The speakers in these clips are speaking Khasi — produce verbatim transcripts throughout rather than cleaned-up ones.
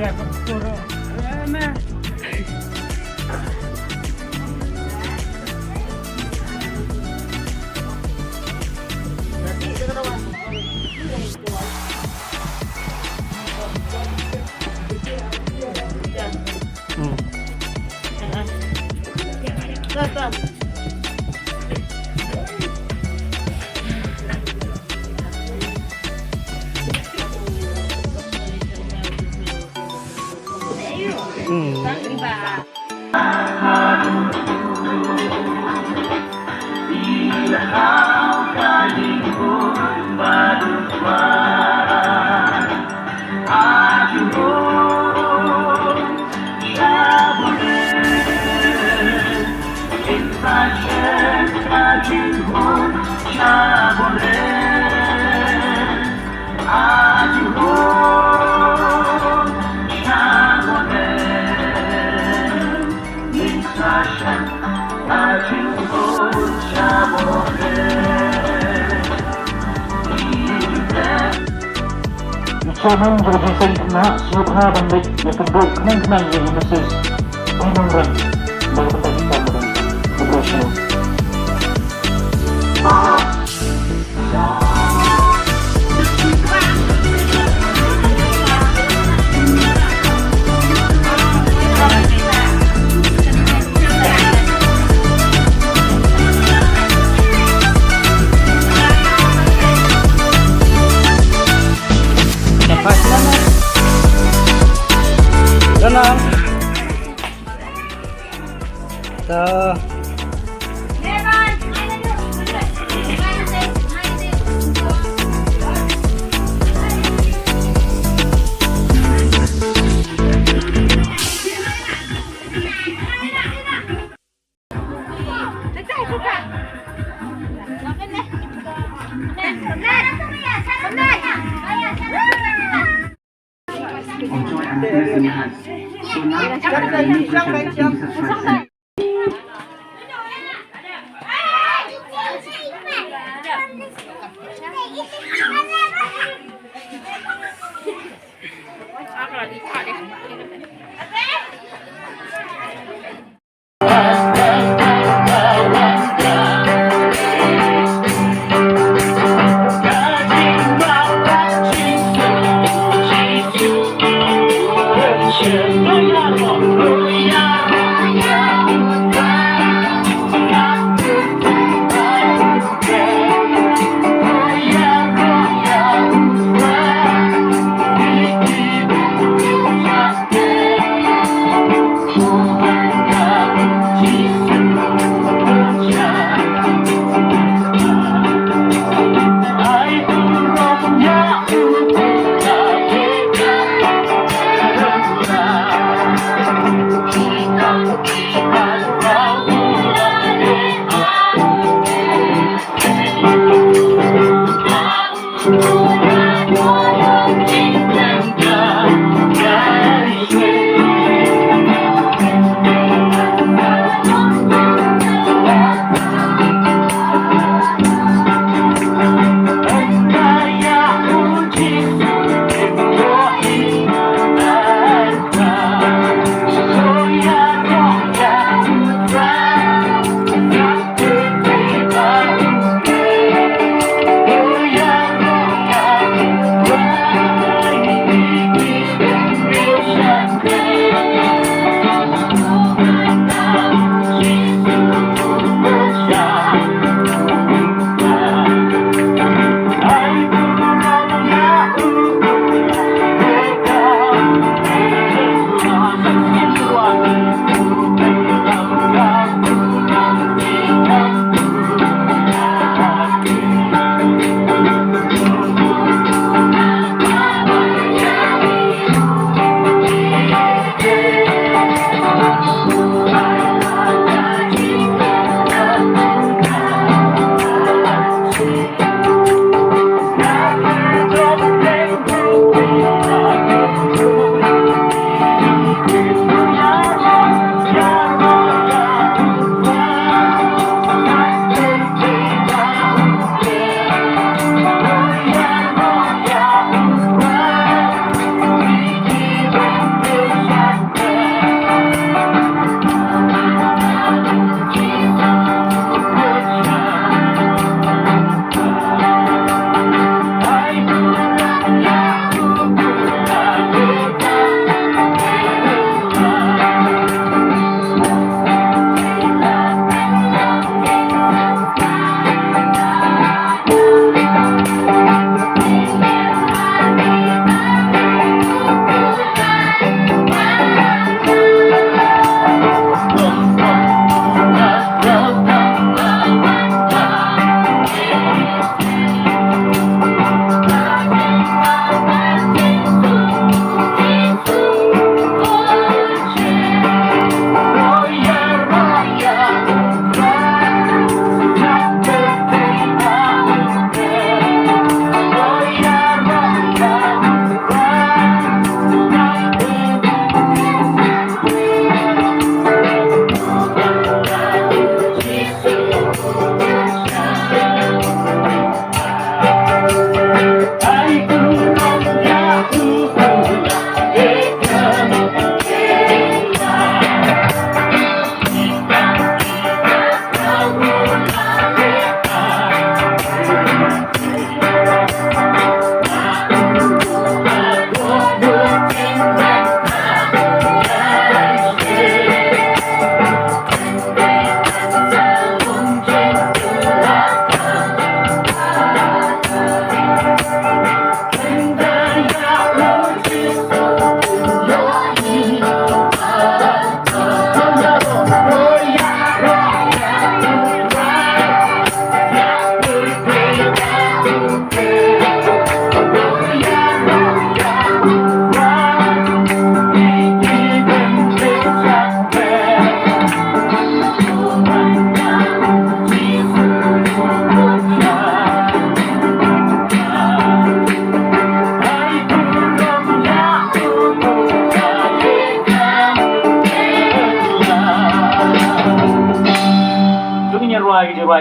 Chairman jong ka Seng Khynnah, sngewbha ban leit ïakynduh khnang khnang ïa i Missus Bainongran. Ba ka bynta ki kam ka dang. Khublei shibun.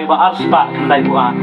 ba ar spah khyndai phew ar.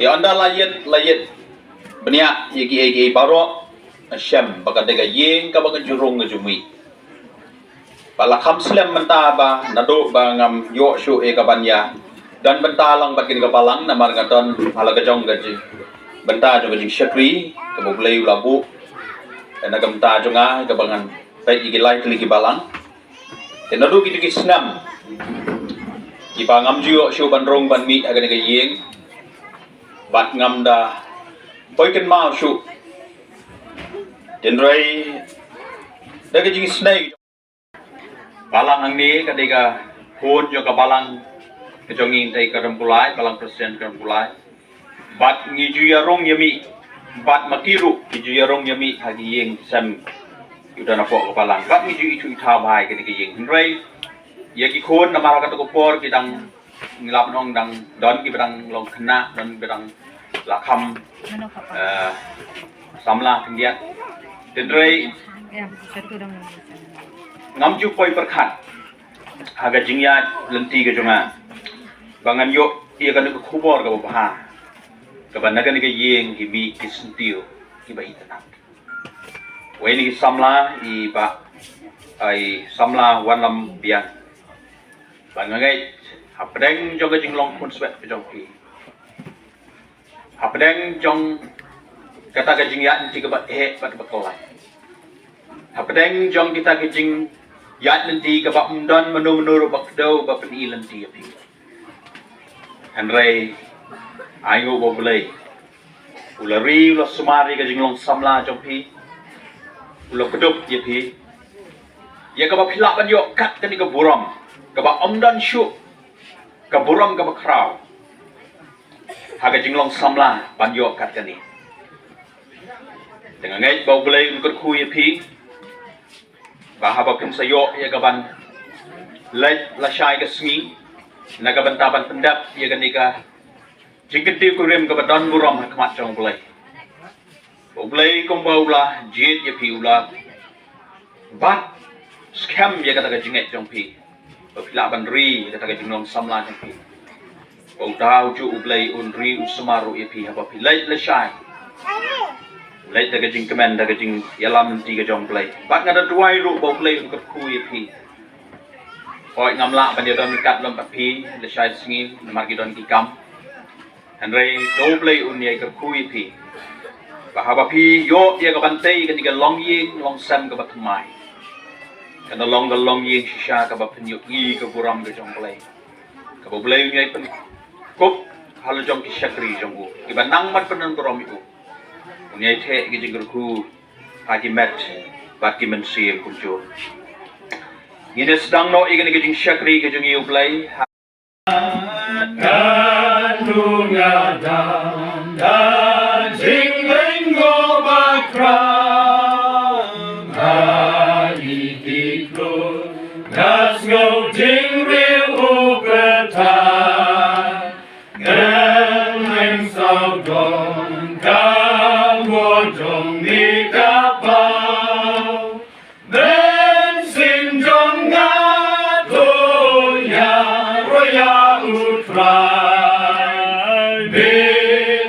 Te ynda la ïit, la ïit bniah ïa kiei kiei baroh, nga shem ba ka dei ka ïing kaba ka ju rung ka ju mih. Ba la kham slem mynta ba naduh ba ngam ïoh shuh ïa ka ban ïa don bynta lang bad kane ka balang, namar nga don ha la ka jong ka jing bynta jong ka jingshakri kaba U Blei u la buh na ka bynta jong nga, kaba ngan peit ïa ki lai tylli ki balang. Te naduh kito ki snem kiba ngam ju ïoh shuh ban rung ban mih ha kane ka ïing, bad ngam da poi kynmaw shuh. Hynrei da ka jingisynei, balang hangne ka dei ka khun jong ka balang ka jong ngi, dei ka Rymkulai, balang Khristan ka Rymkulai. Bad ngi ju ïa rung ïa mih, bad ma ki ruh ki ju ïa rung ïa mih ha ki ïing sem ki don hapoh ka balang. Bad ngi ju ithuh ithaw bha ïa kane ka ïing. Hynrei ïa ki khun namar ha kato ka por ki dang, ngi lah ban ong, dang don kiba dang long khynnah, don kiba dang la kham, eh, samla khyndiat. Hynrei ngam ju poi pyrkhat ha ka jingïaid lynti ka jong nga ba ngan ïoh ïa kane ka khubor kaba bha, kaba na kane ka ïing ki mih ki syntiew kiba itynnad. Wei na ki samla, i Bah, i samla Wanlam Biang, ba nga ngeit hapdeng jong ka jinglong khun swet ka jong phi, hapdeng jong kata ka jingïaid lynti kaba heh bad kaba kyllaiñ, hapdeng jong kita ka jingïaid lynti kaba ym don mano mano ruh ba kdew ba pyni lynti ïa phi. Hynrei ai nguh ba U Blei u la ri, u la sumar ïa ka jinglong samla jong phi, u la kdup ïa phi, ïa kaba phi lah ban ïoh kat kane ka burom kaba ym don shuh, ka burom kaba khraw ha ka jinglong samla ban ïoh kat kane. Te nga ngeit ba U Blei un kyrkhu ïa phi, ba haba phin sa ïoh ïa ka ban leit lashai ka sngi na ka bynta ban pyndep ïa kane ka jingkyntiew kurim kaba don burom ha khmat jong U Blei, ba U Blei kumba u la jied ïa phi, u la bat skhem ïa kata ka jingngeit jong phi, ba phi lah ban ri ïa kata ka jinglong samla jong phi. Ba u da u juh U Blei un ri un sumar ruh ïa phi haba phi leit lashai, leit da ka jingkmen, da ka jingïalam lynti ka jong U Blei. Bad nga da duwai ruh ba U Blei un kyrkhu ïa phi. Hooid, ngam lah ban ïadon ryngkat lem bad phi lashai sngi namar ki don ki kam. Hynrei to U Blei un ïai kyrkhu ïa phi, ba haba phi ïoh ïa ka ban tei kane ka longïing longsem kaba thymmai, kan da long ka longïing shisha kaba phin ïohi ka burom ka jong U Blei, kaba U Blei un ïai pynkup halor jong ki shakri jong u, kiba nang ban pyndonkam ïa u. Un ïai theh ki jingkyrkhu ha ki met bad ki mynsiem kumjuh. Ngin ïa sdang noh ïa kane ka jingshakri ka jong ngi ïa u Blei. Ka tu nga dang da jingring ngo bakram ha i ki kru, nga sngew jingriew u Kyrteng. Ngan ïeng sawdong ka mut jong mi ka paw. Mynsiem jong nga to ïaroh ïa u Trai. Me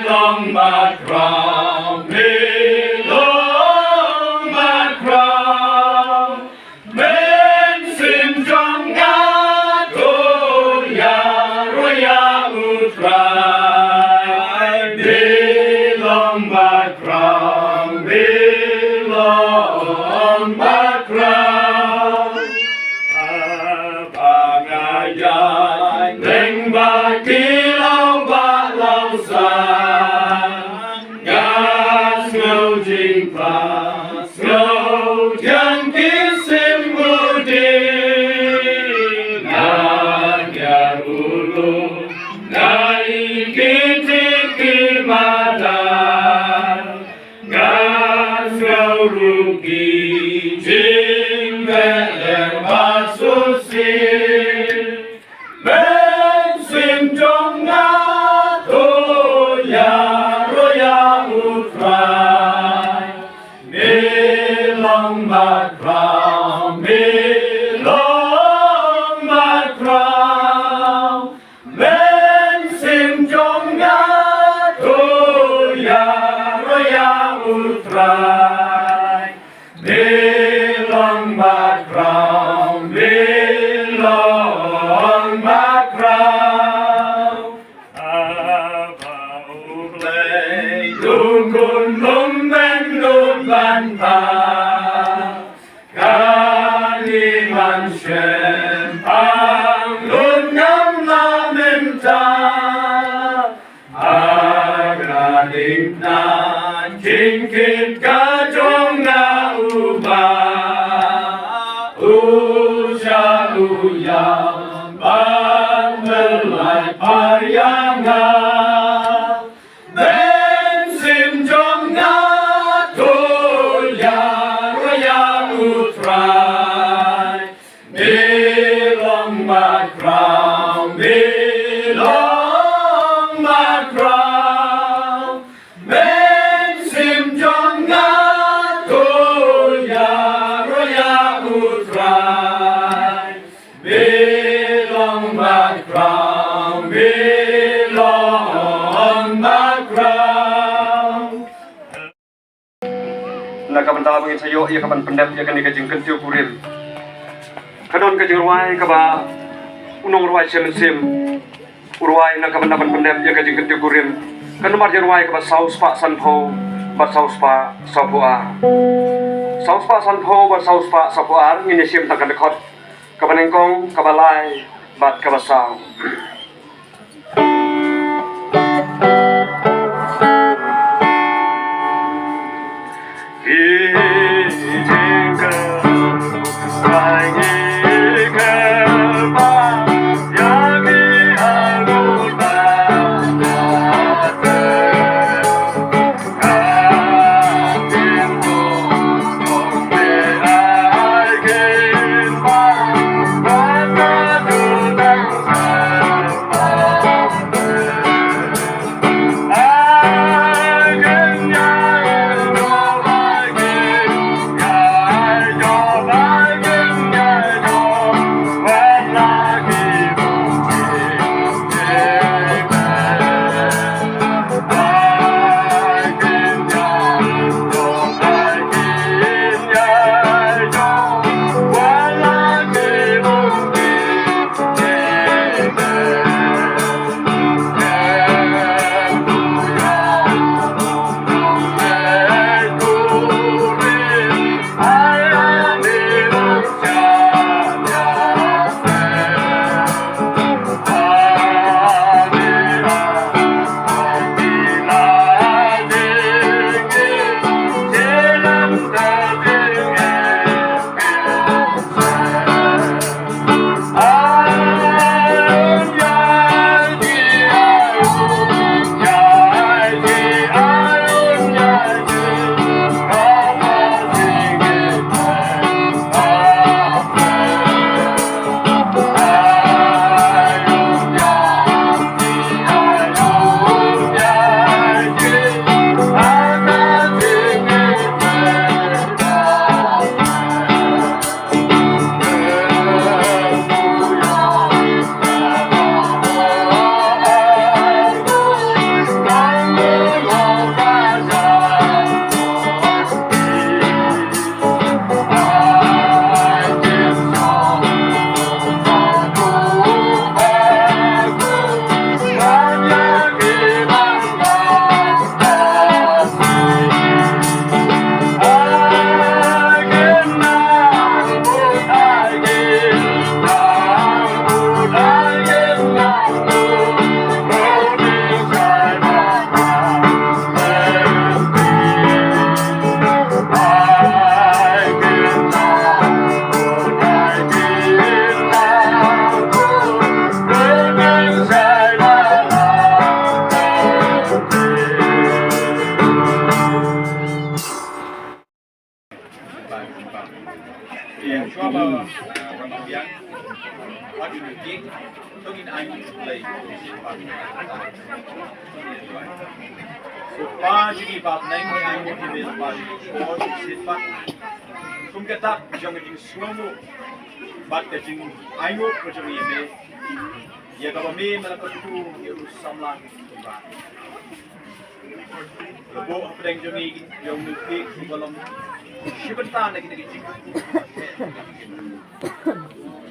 long bakram, me long bakram. Mynsiem jong nga to ïaroh ïa u Trai. Me long bakram, me long bakram. Haba nga ïaid lyngba ki law bah law san, nga sngew jingpang. Sngewthiang ki sim u ding, nga ïa u lum, nga i ki tik ki madan, nga sngew ruh ki jingeh ba shisien. Mynsiem jong nga to ïaroh ïa u Trai. Me long bakram, me long bakram. Mynsiem jong nga to ïaroh ïa u Trai. Me long bakram, me long bakram. Haba u Blei u khun um, men u ban pang. Kane man shen pang lut ngam la mynta. Ha ka ding na jingkit ka jong nga u Bah, u shah u ïam ban pynlait par ïa nga. Mynsiem jong nga to ïaroh ïa u Trai. Me long bakram, me long bakram. Mynsiem jong nga to ïaroh ïa u Trai. Me long bakram, me long bakram. Na ka bynta ba ngin sa ïoh ïa ka ban pyndep ïa kane ka jingkyntiew kurim, ka don ka jingrwai kaba u nongrwai Shem Mynsiem u rwai na ka bynta ban pyndep ïa ka jingkyntiew kurim. Ka nambar jingrwai kaba saw spah sanphew bad saw spah sawphew ar. Saw spah sanphew bad saw spah sawphew ar, ngin ïa shim tang ka dkhot kaba nyngkong, kaba lai bad kaba saw. Ba jong ngi ba ngi ai nguh ïa me, ba jong ngi ba kum ka dak jong ka jingsngewnguh bad ka jingainguh ka jong ngi ïa me, ïa kaba me me la kyrkhu ïa u samla ki Kynrad. Labuh hapdeng jong ngi, jong ngi ki, ki ba long shi bynta na kine ki jingkyrkhu.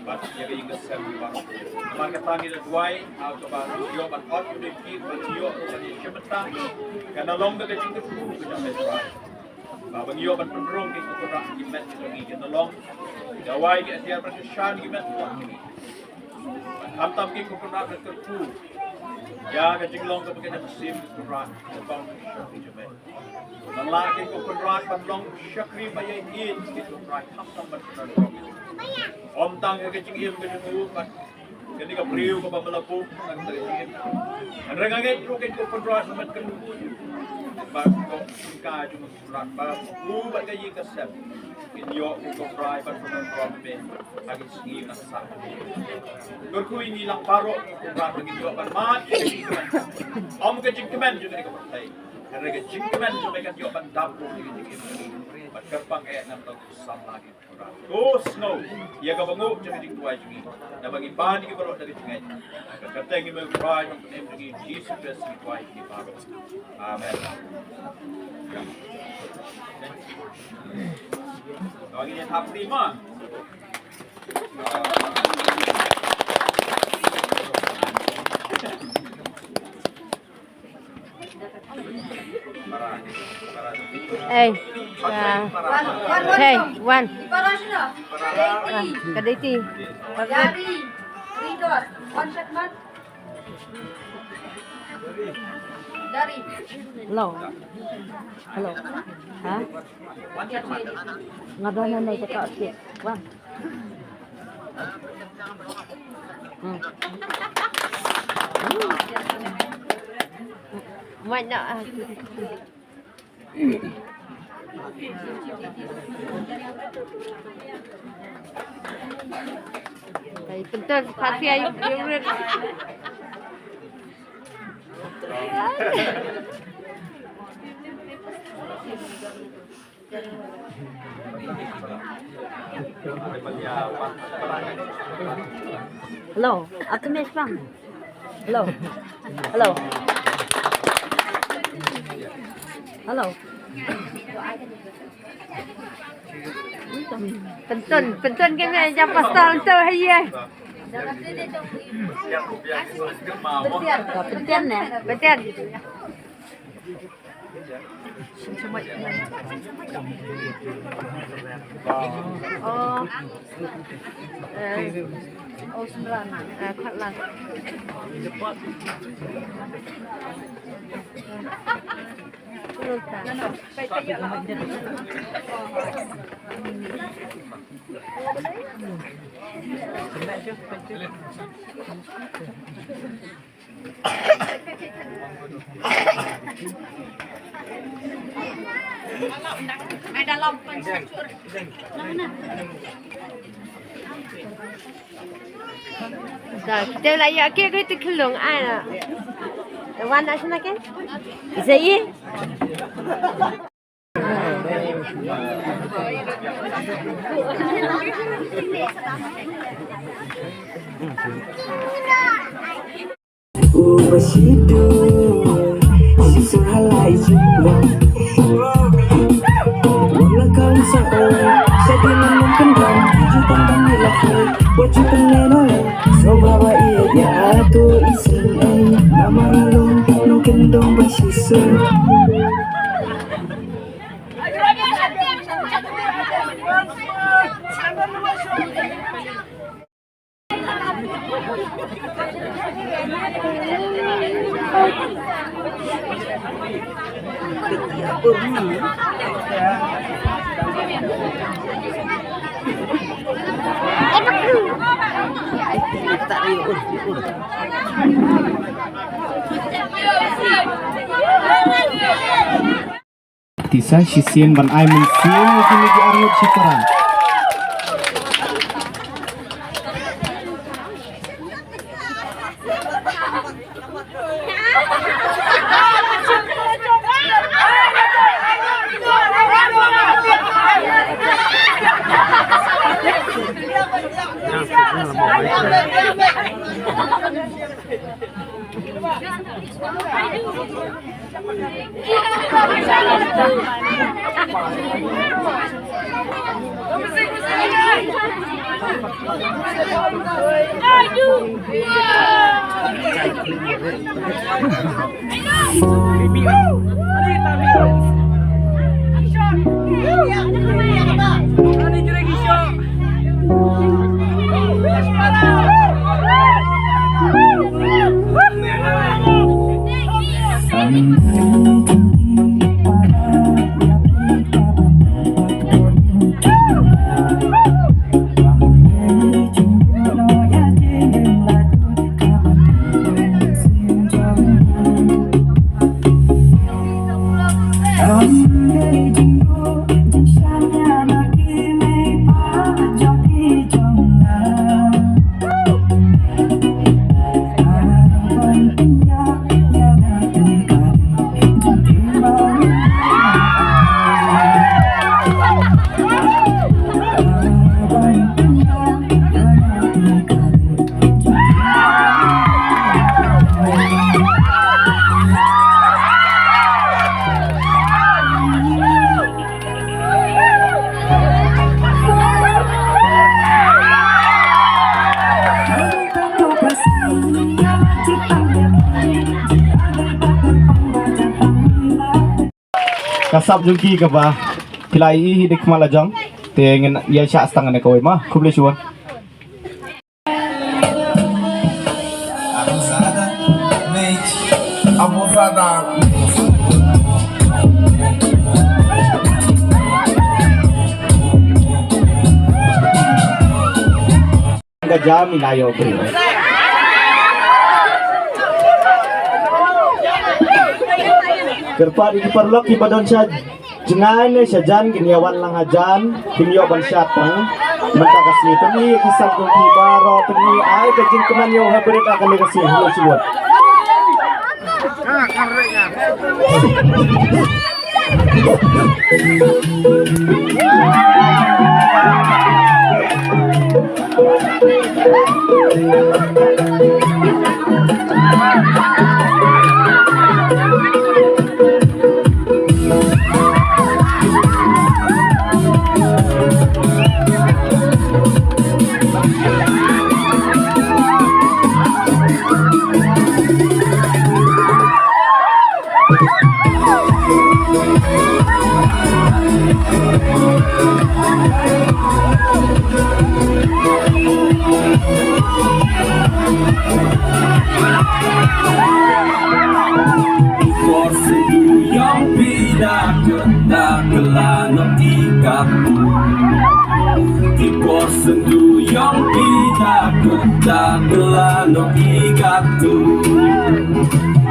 Bad ïa ka ïing ka sem ki baroh. Namar kata ngi la duwai, ha kaba ïoh ban ot ïa ki, ban ïoh ban ïa shi bynta. Kan long da ka jingkyrkhu ka jong me Trai. Ba ban ïoh ban pynrung ki Kynrad ki met ki jong ngi, kan long da wai ki atiar ban kyrshan ki met ki jong ngi. Khamtam ki Kynrad ka kyrkhu ïa ka jinglong kaba ka mynsiem Kynrad ka bang. Nang la ki Kynrad ban long shakri ba ïeit ki Kynrad, khamtam ban pynrung. Ym tang ïa ka jingim ka jong u bad kane ka briew kaba me la buh na ka jingim. Hynrei nga ngeit ruh ki Kynrad ka met ka buh. Bad ka jong Kynrad ba u bad ka ïing ka sem kin ïoh u Kynrad ban pynrung me ha ki sngi na ka sah. Kyrkhu ïa ngi lang baroh u Kynrad ba ngin ïoh ban mad ïa ka jingkmen. Ym ka jingkmen jong kane ka pyrthei, hynrei ka jingkmen jong me kan ïoh ban dap ruh ïa ka jingim. Bad kyrpang eh na ka bynta u samla ki Kynrad. To sngew ïa ka bynguh jong ka jingduwai jong ngi. Naba ngi ban ïa ki baroh da ka jingngeit. Ka kyrteng jong me Trai, nongpynim jong ngi Jisu Khrist ngi duwai ïa ki baroh. Amen. Kawei ngi ïa thap ri ma. Hey. Uh, hey, one. Ah, kaditi. Dari. Dari. Hello. Hello. Ha? Nga don hangne ka tok. Wan. Hmm. Wan na, ah. Ai, pintar, pati ayu, favorite. Hello, Atumesh Bang. Hello. Hello. Hello. Pyntun, pyntun kane jam pasal tu hai ye. Pyntun ne, pyntun. Oh. Eh. Oh, sembilan. Eh, kuat lah. Da, kita lah ya ke ke tu kelung ai. Wan nak sana ke? Bisa ye? Uba shidu, shi sur halai jingwa. Wala kang sa o, sa di lam lam kan dan, ju tang dan ni la koi, wa ju tang le no. So baba i ya atu isin ai, mama long, no kendong ba shi sur. Tisa shisien ban ai mynsiem ïa kine ki arngut shipara. Ka sap jong ki kaba phi la ïohi hi dei khmat la jong. Te ngin ïa shah tang ne kawei ma. Khublei shibun. Ka jam ina ïoh briew. Kyrpad ïa ki paralok kiba don sha jngai ne sha jan kin ïa wan lang hajan, kin ïoh ban shad tang. Mynta ka sngi pyni ïa ki san kong ki baroh, pyni ai ka jingkmen ïa u hapdeng kane ka sngi. Hello, shibun. Ki por sngewthuh ïong phi da kut da kylla noh ki katto.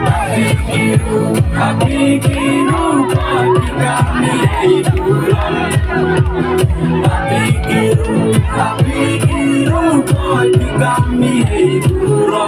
Happy Guru, happy Guru, happy Guru, happy Guru, happy Guru, happy Guru.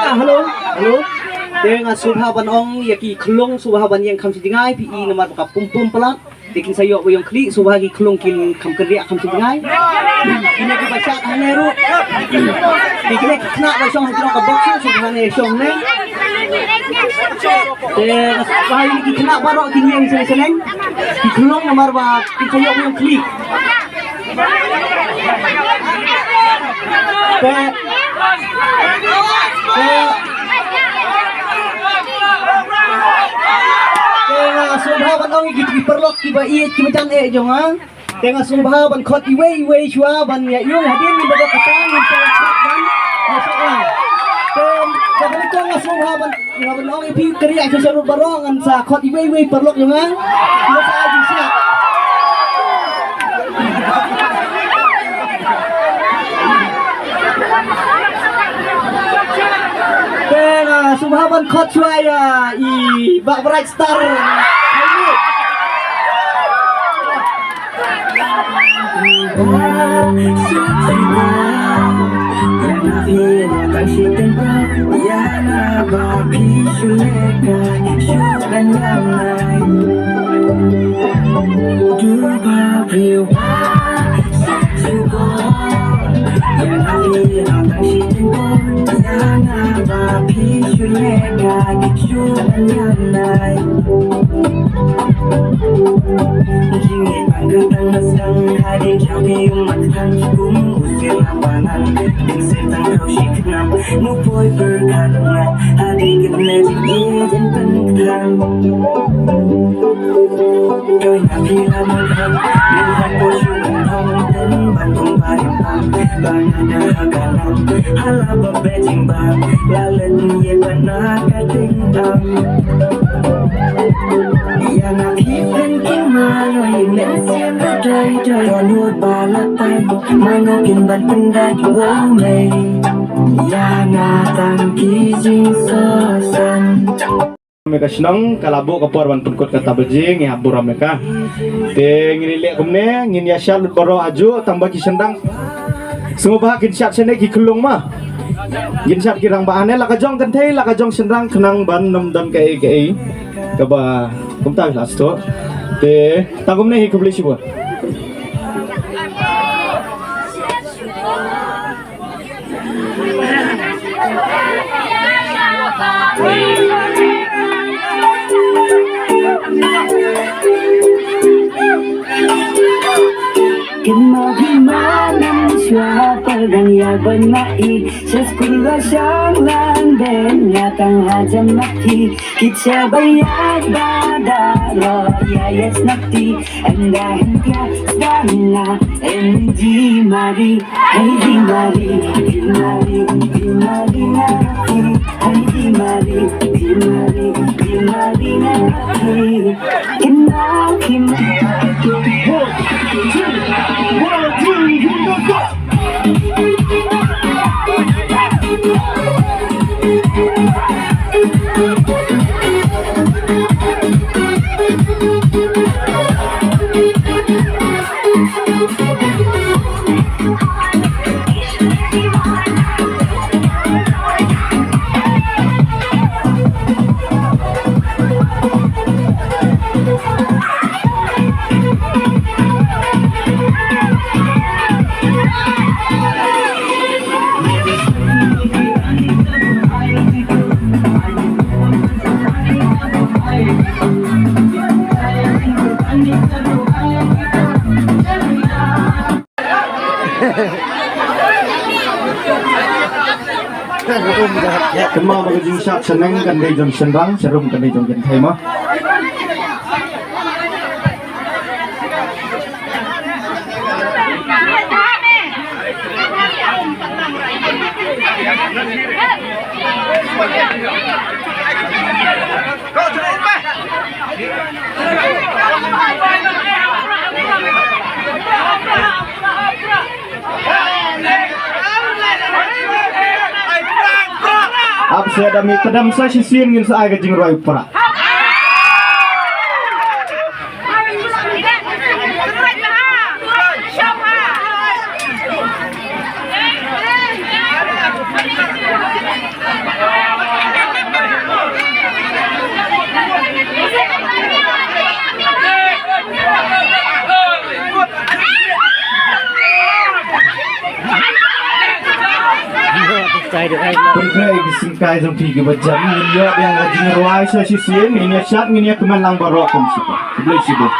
Ah, hello, hello. Te nga sngewbha ban ong ïa ki khyllung, sngewbha ban ïeng kham sha jngai, phi i namar ba ka pum pum palat. Te kin sa ïoh ba ïong khlieh, sngewbha ki khyllung kin kham kynriah kham sha jngai. Kine kiba shad hangne ruh. Te kine ki khynnah ba shong ha jrong ka box, sngewbha ne shong ne. Te sngewbha ïa ki khynnah baroh kin ïeng sha shnong. Ki khyllung namar ba kin sa ïoh ba ïong khlieh. Te, te, te nga sngewbha ban ong ïa ki, ki paralok kiba ïeit kiba jan eh jong nga. Te nga sngewbha ban khot iwei iwei shuwa ban ïa ïung hadien ngin da khot, ngin da khot ban ïa sngewbha. Te da kane ka nga sngewbha ban, nga ban ong ïa phi ka ri ïa sha sha rut baroh ngan sa khot iwei iwei paralok jong nga. Nga sa ai jingshah. Te nga sngewbha ban khot shuwa ïa i Bah Bright Star. Me ka shnong ka la buh ka por ban pynkut kata baje, ngi hap burom ïa ka. Te ngin ïa leh kumne, ngin ïa shad lut baroh ajuh, tang ba ki shynrang sngewbha kin shad shane ki khyllung ma. Ngin shad ki rangbah ne la ka jong kynthei la ka jong shynrang khnang ban ym don kaei kaei kaba kumta la sdang. Te tang kumne hi, khublei shibun. Kin mawbhi manam shwa pardang ya ban ma i. Sha skul ba shang lan ben ya tang ha jam ma ki. Kicha ba ya ba da lo ya yes na ti. Em da hem kya sdang na em di mari. Hey di mari, di mari, di mari na ki. Hey di mari, di mari, di mari na ki. Kina kim. One, two, one, two, one, two. Kynmaw ba ka jingshad shaneng kan dei jong shynrang, sharum kan dei jong kynthei mo. Ap sa da mi tdem sa shisien ngin sa ai ka jingrwai u pra. Pynkreh ïa ki syngkai jong phi kiba jem, ngin ïoh biang ka jingrwai sa shisien, ngin ïa shad, ngin ïa kmen lang baroh kum shipor. Khublei shibun.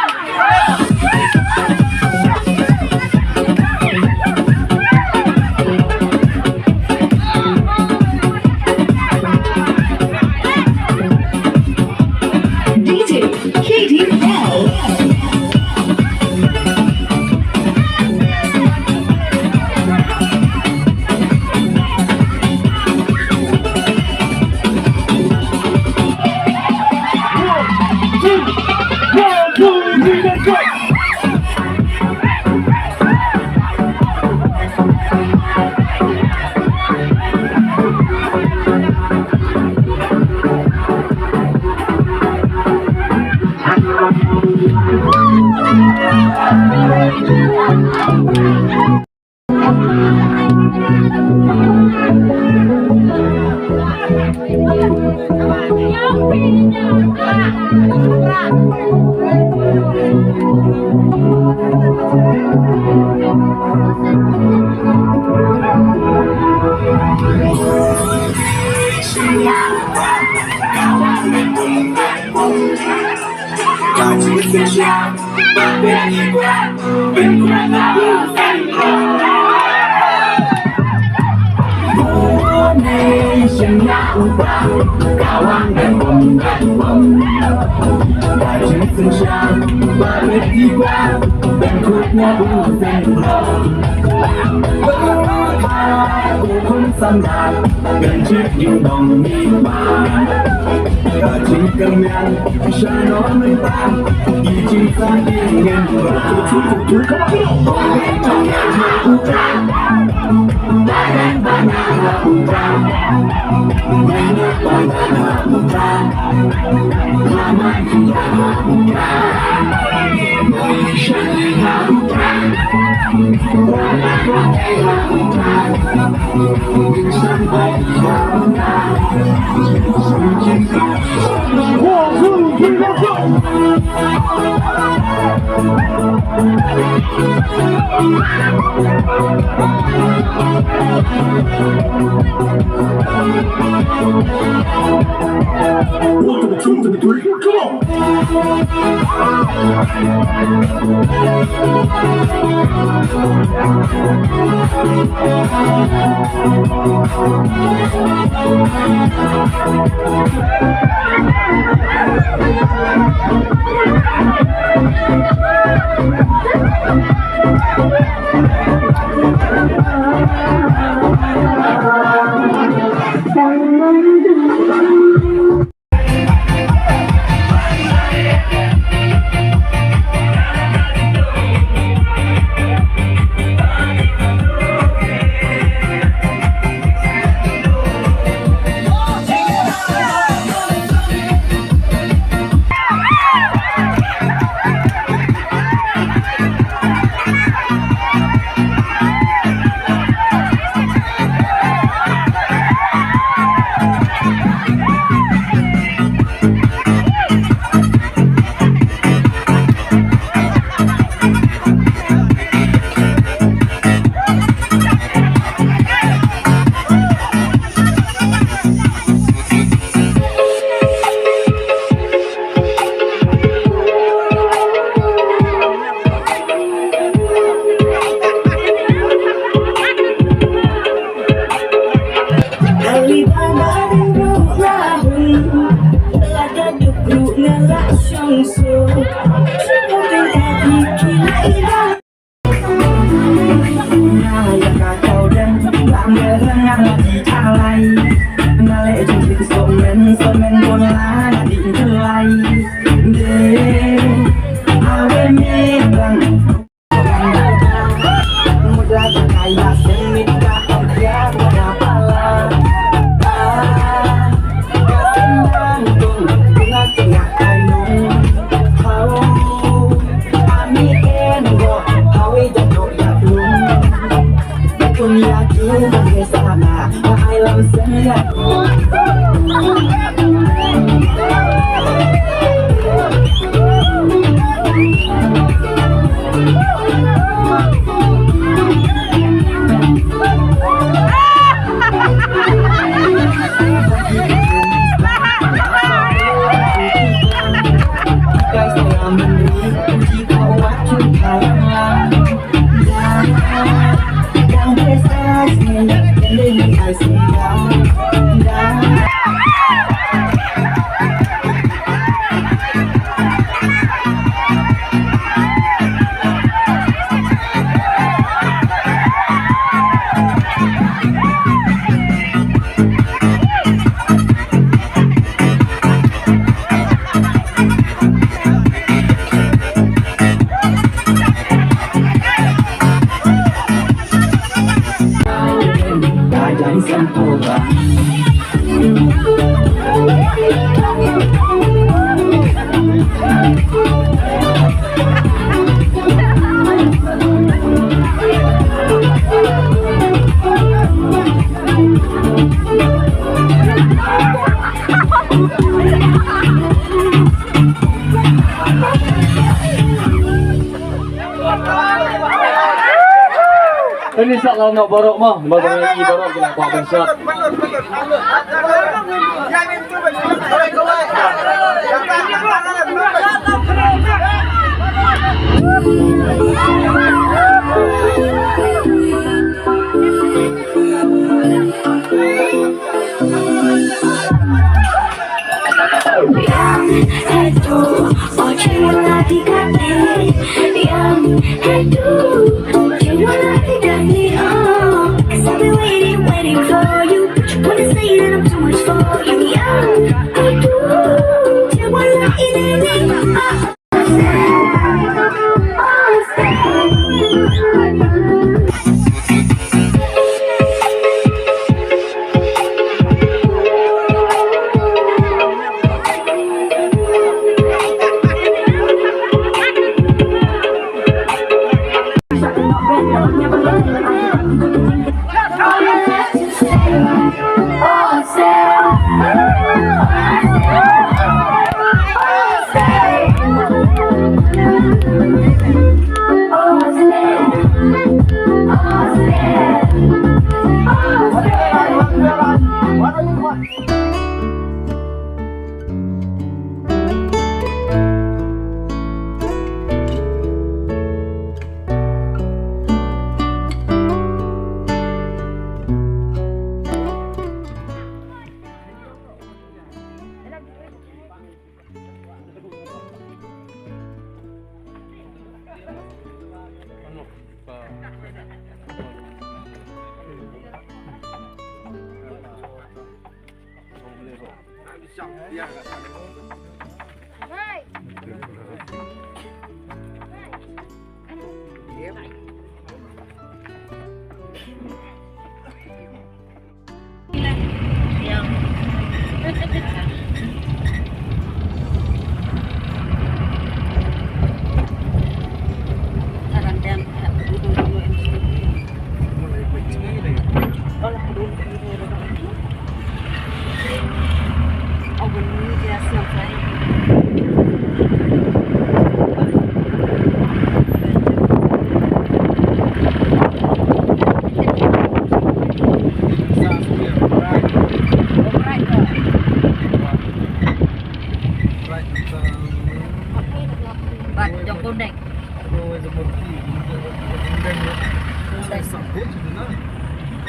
Sa la no baroh mo, ba ba ngi baroh ki la kwah ban shot.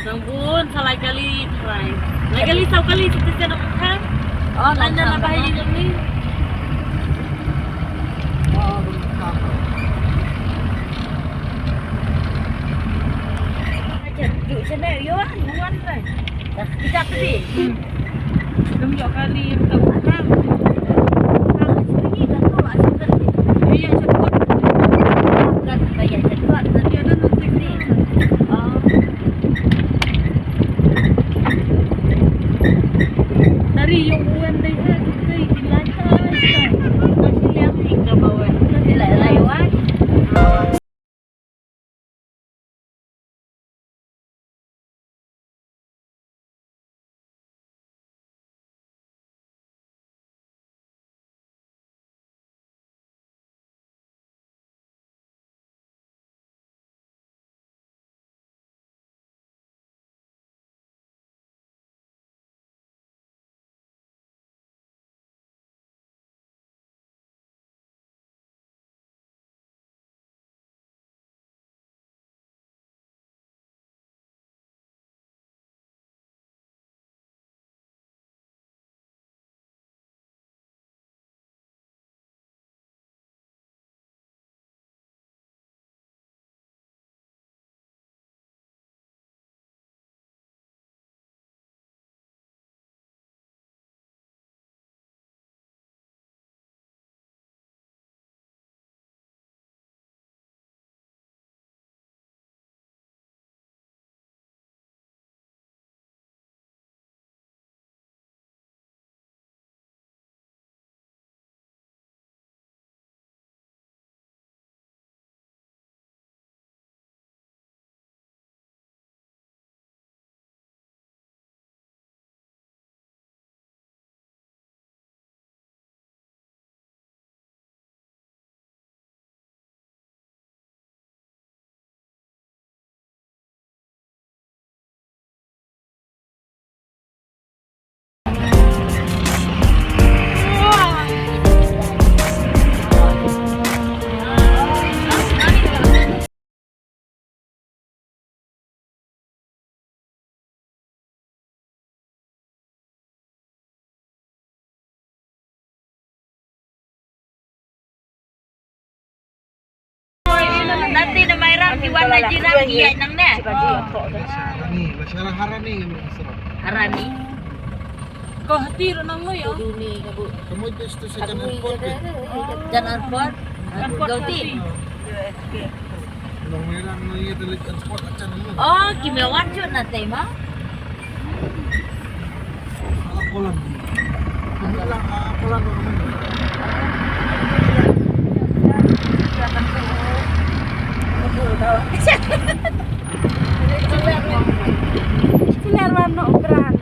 Nang bun sa lai kali try. Lai kali saw kali sa tisen na pukha. Oh, lan na ba hi ni. Oh, pukha. Acha, ju sene yo an, wan try. Kita tadi. Dum yo kali yang tahu. Alam. Kalau sini kan tu asal kan. Iya, cepat. Kan kayak cepat. Tapi ada notif ni. Oh. Dari yung uwan dai ha, kita ikin lantai. Masih yang tinggal bawah. Kita lai lai wan. Nang ki wan na Jirang ki ïaid nang ne. Harani, la sha Harani, Harani. Ko hati ro nang lo yo. Kamu itu station airport ke? Jan airport. Airport Guwahati. Nang merang nang ye telik airport acan lu. Oh, ki me wan jut na te ma. Akolan. Akolan, akolan. Chilar wan no brand.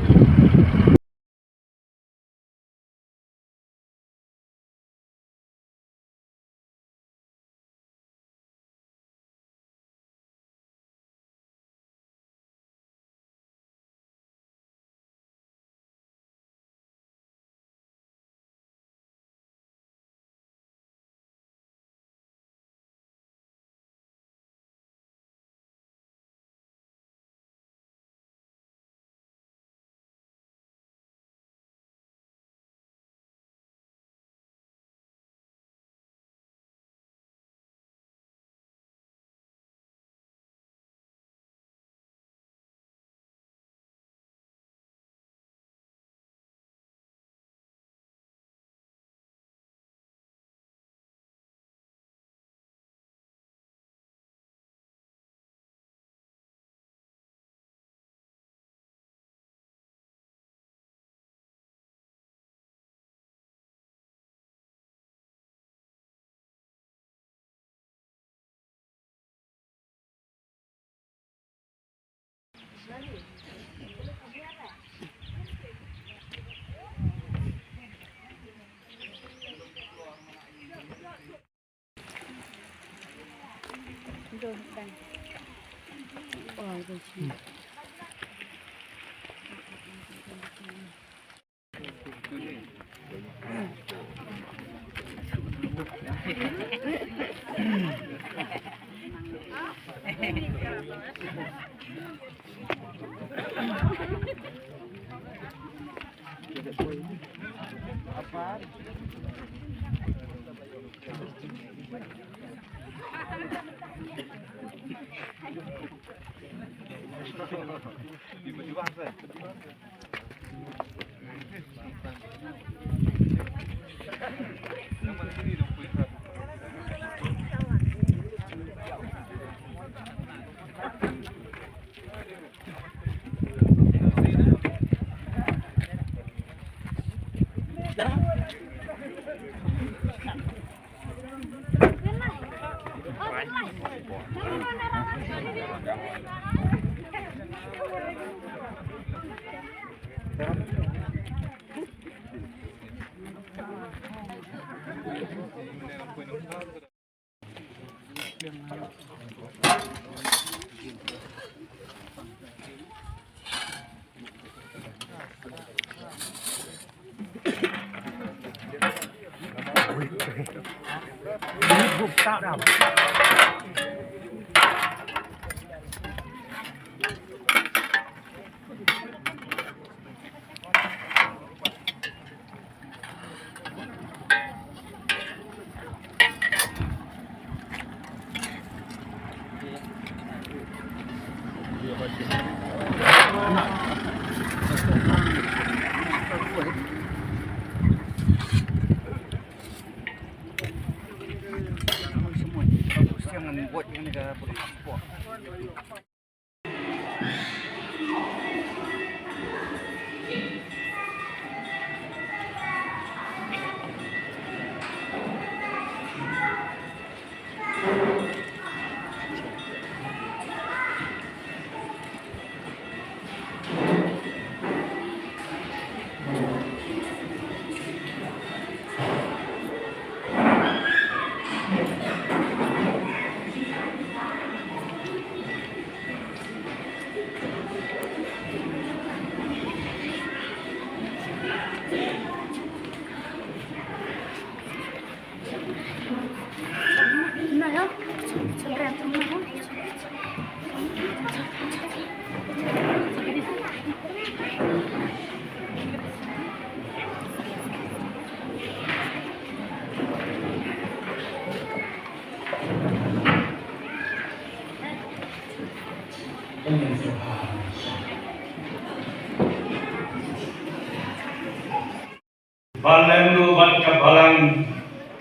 Ba lem ruh bad ka balang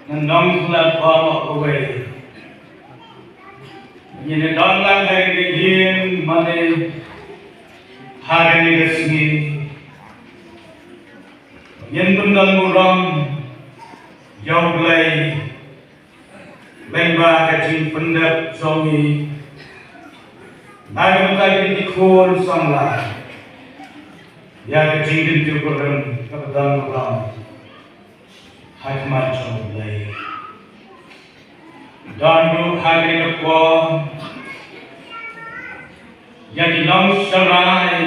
na nongkhlad baroh kawei. Ngin ïa don lang ha kane ka ïing mane ha kane ka sngi. Ngin pyndon burom ïa U Blei lyngba ka jingpyndep jong ngi na ka bynta kine ki khun samla ïa ka jingkyntu kurim kaba don burom ha khmat jong U Blei. Don ruh ha kane ka por ïa ki nongsharai.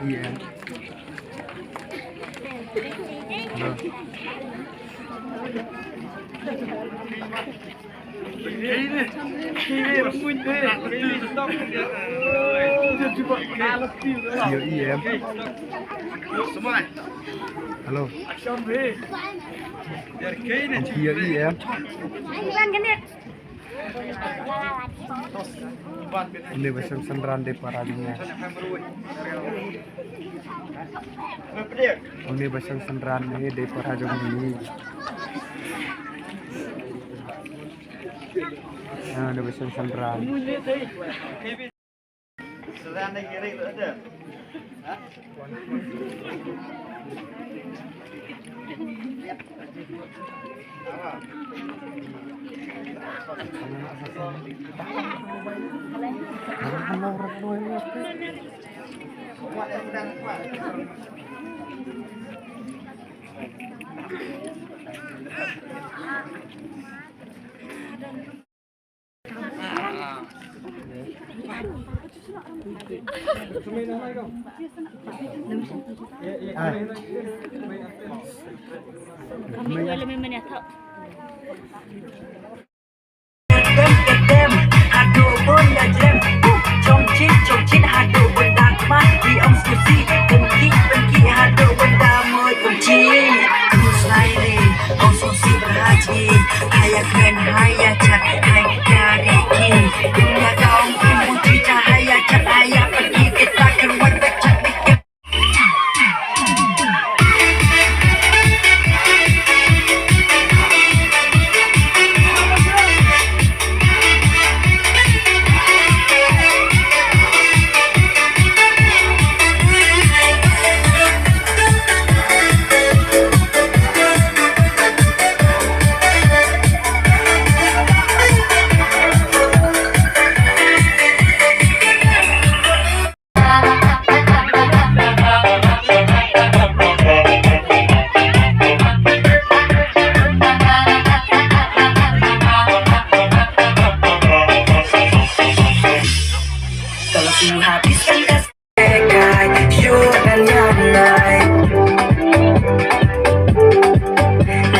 Ïa. Ïa, ïa. Hello. Ïa, ïa. Une ba seng synran dei para jong ngi. Une ba seng synran ne dei para jong ngi. Ah, une ba seng synran.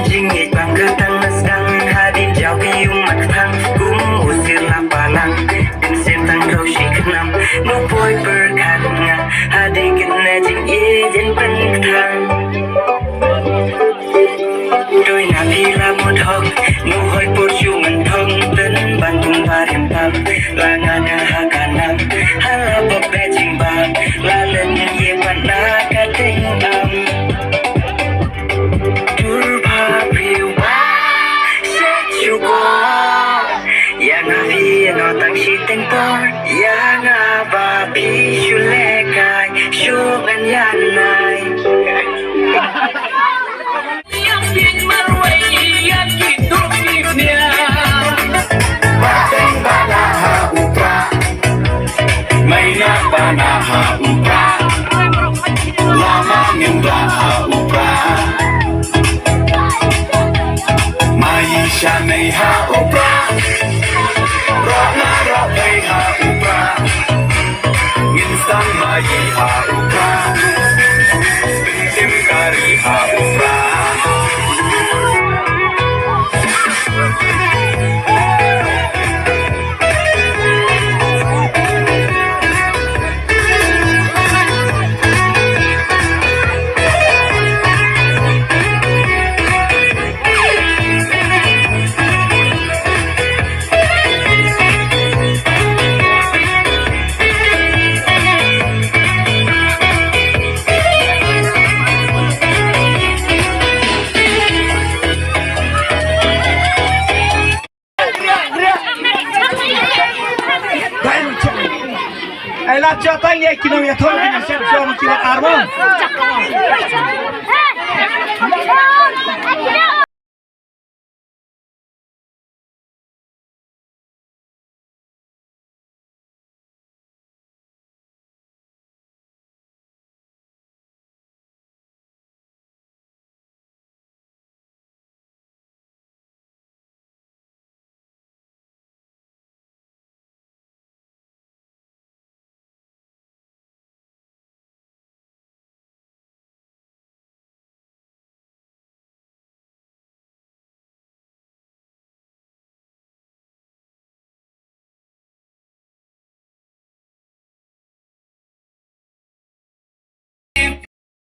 Jingngeit bang ka tang na sdang hadien jaw ki ïum mat kthang kum u sir na palang. Dim sim tang rau shi khnam no poi pyrkhat nga hadien kine jingïeit jin pynkthang. Doi na phi la mut hok nu hoi por shu ngan thong ten ban tung ba rim pam la nga nga ha ka nam ha la pop be jing bam la len ye pan na ka ting bam. Dur pha priu ba sek shu ko ya nga phi no tang shi teng por ya nga ba phi shu le kai shu ngan yan nai. Ïa phi marwei ïa ki duk ki nia. Bateng bana ha u pra. Maina bana ha u pra. Lama ngin bana ha u pra. Mai sha nei ha u pra. Rok na rok nei ha u pra. Ngin sang mai ha u pra. Ai la cha tang ye ki nongïathoh ki nongïathoh ki nongïathoh.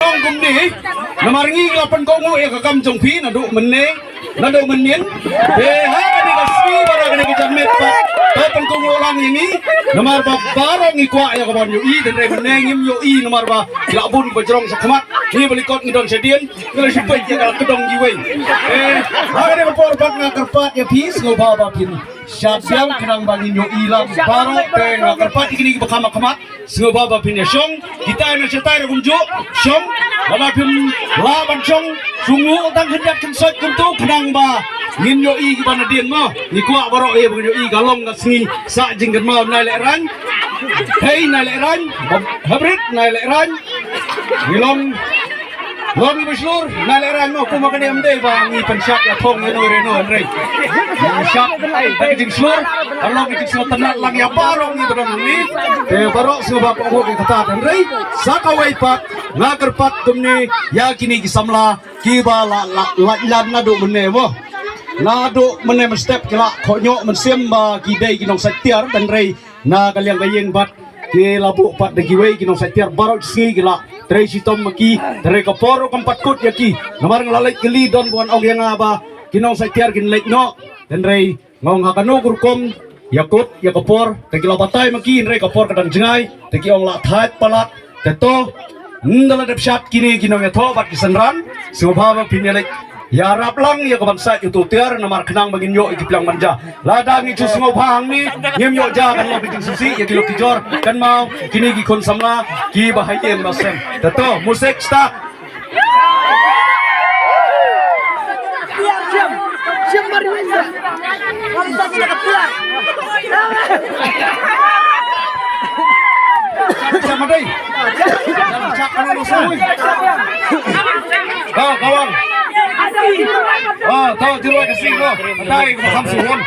Ong kumne, namar ngi la pynkohnguh ïa ka kam jong phi naduh mynne, naduh mynnin. Te ha kane ka sngi bad ha kane ka janmiet pat, to pynkohnguh lang ïa ngi. Namar ba baroh ngi kwah ïa ka ban ïohi, hynrei mynne ngim ïohi namar ba ki la bun kiba jrong shakhmat. Ngi ba lyngkot ngi don shadien, ngi la shu peit ïa ka la kdong kiwei. Te ha kane ka por pat nga kyrpad ïa phi, sngewbha ba phin shad biang khnang ba ngin ïohi lang baroh. Te nga kyrpad ïa kine kiba kham ha khmat, sngewbha ba phin ïa shong, kita na shatai ruh kumjuh, shong, lada phim lah ban shong, shu nguh tang khyndiat khynsoit kumto, khnang ba ngin ïohi kiba nadien mo, ngi kwah baroh ïa ba ngin ïohi ka long ka sngi, sah jingkynmaw Nai Lehraiñ, hei Nai Lehraiñ, hybrid Nai Lehraiñ, ngi long, long ngi ba shlur, Nai Lehraiñ mo, kum kane ym dei ba ngi pynshad ïa thong ïa no re no, hynrei ngi shad da ka jingshlur, ka long ka jingsngewtynnat lang ïa baroh ngi ba don hangne. Te baroh sngewbha ba ong ki kata, hynrei sa kawei pat nga kyrpad kumne ïa kine ki samla kiba la, la, la, la naduh mynne mo. Naduh mynne mynstep ki la khohñioh mynsiem ba ki dei ki nongshait tiar, hynrei na ka liang ka ïing bad ki la buh pat da kiwei ki nongshait tiar baroh shi sngi ki la trei shitom ma ki, hynrei ka por ruh kam pat kut ïa ki. Namar nga la leit kylli don ba wan ong ïa nga ba ki nongshait tiar kin leit noh, hynrei nga ong ha kano ka rukom ïa kut ïa ka por, te ki la batai ma ki, hynrei ka por ka dang jngai, te ki ong la thait palat, te to, ynda la dep shad kine ki nongïathoh bad ki synran, sngewbha ba phin ïa leit ïarap lang ïa ka ban sait uto u tiar, namar khnang ba ngin ïoh ïa ki pliang manja. Lada ngi shu sngewbha hangne, ngim ïoh ja, kan long ka jingsngewsih ïa ki lok ki jor, kynmaw kine ki khun samla kiba ha ïing ba sem. Te to, music start. Sa ma dei. Sa ma dei. Ka, ka wan. Ah, to, jingrwai ka sngi ko. Dei ko kham suhun.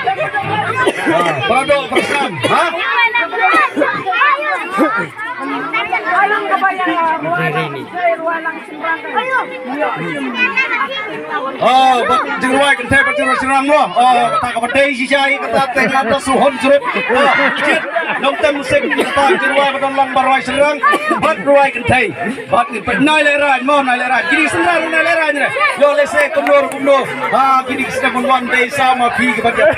Ah, para doh, para sam. Ha? Oh, bad jingrwai kynthei bad jingrwai shynrang mo. Oh, kata kaba dei shisha ïa kata te nga da suhun syrut. Oh, shit. Nongtem musik kata jingrwai ba don lang ba rwai shynrang bad rwai kynthei. Bad ngi peit Nai Lehraiñ mo, Nai Lehraiñ. Kine ki synran Nai Lehraiñ re. Ïoh lehse kumno kumno. Ha, kine ki sdang ban wan dei sa ma phi kiba dei.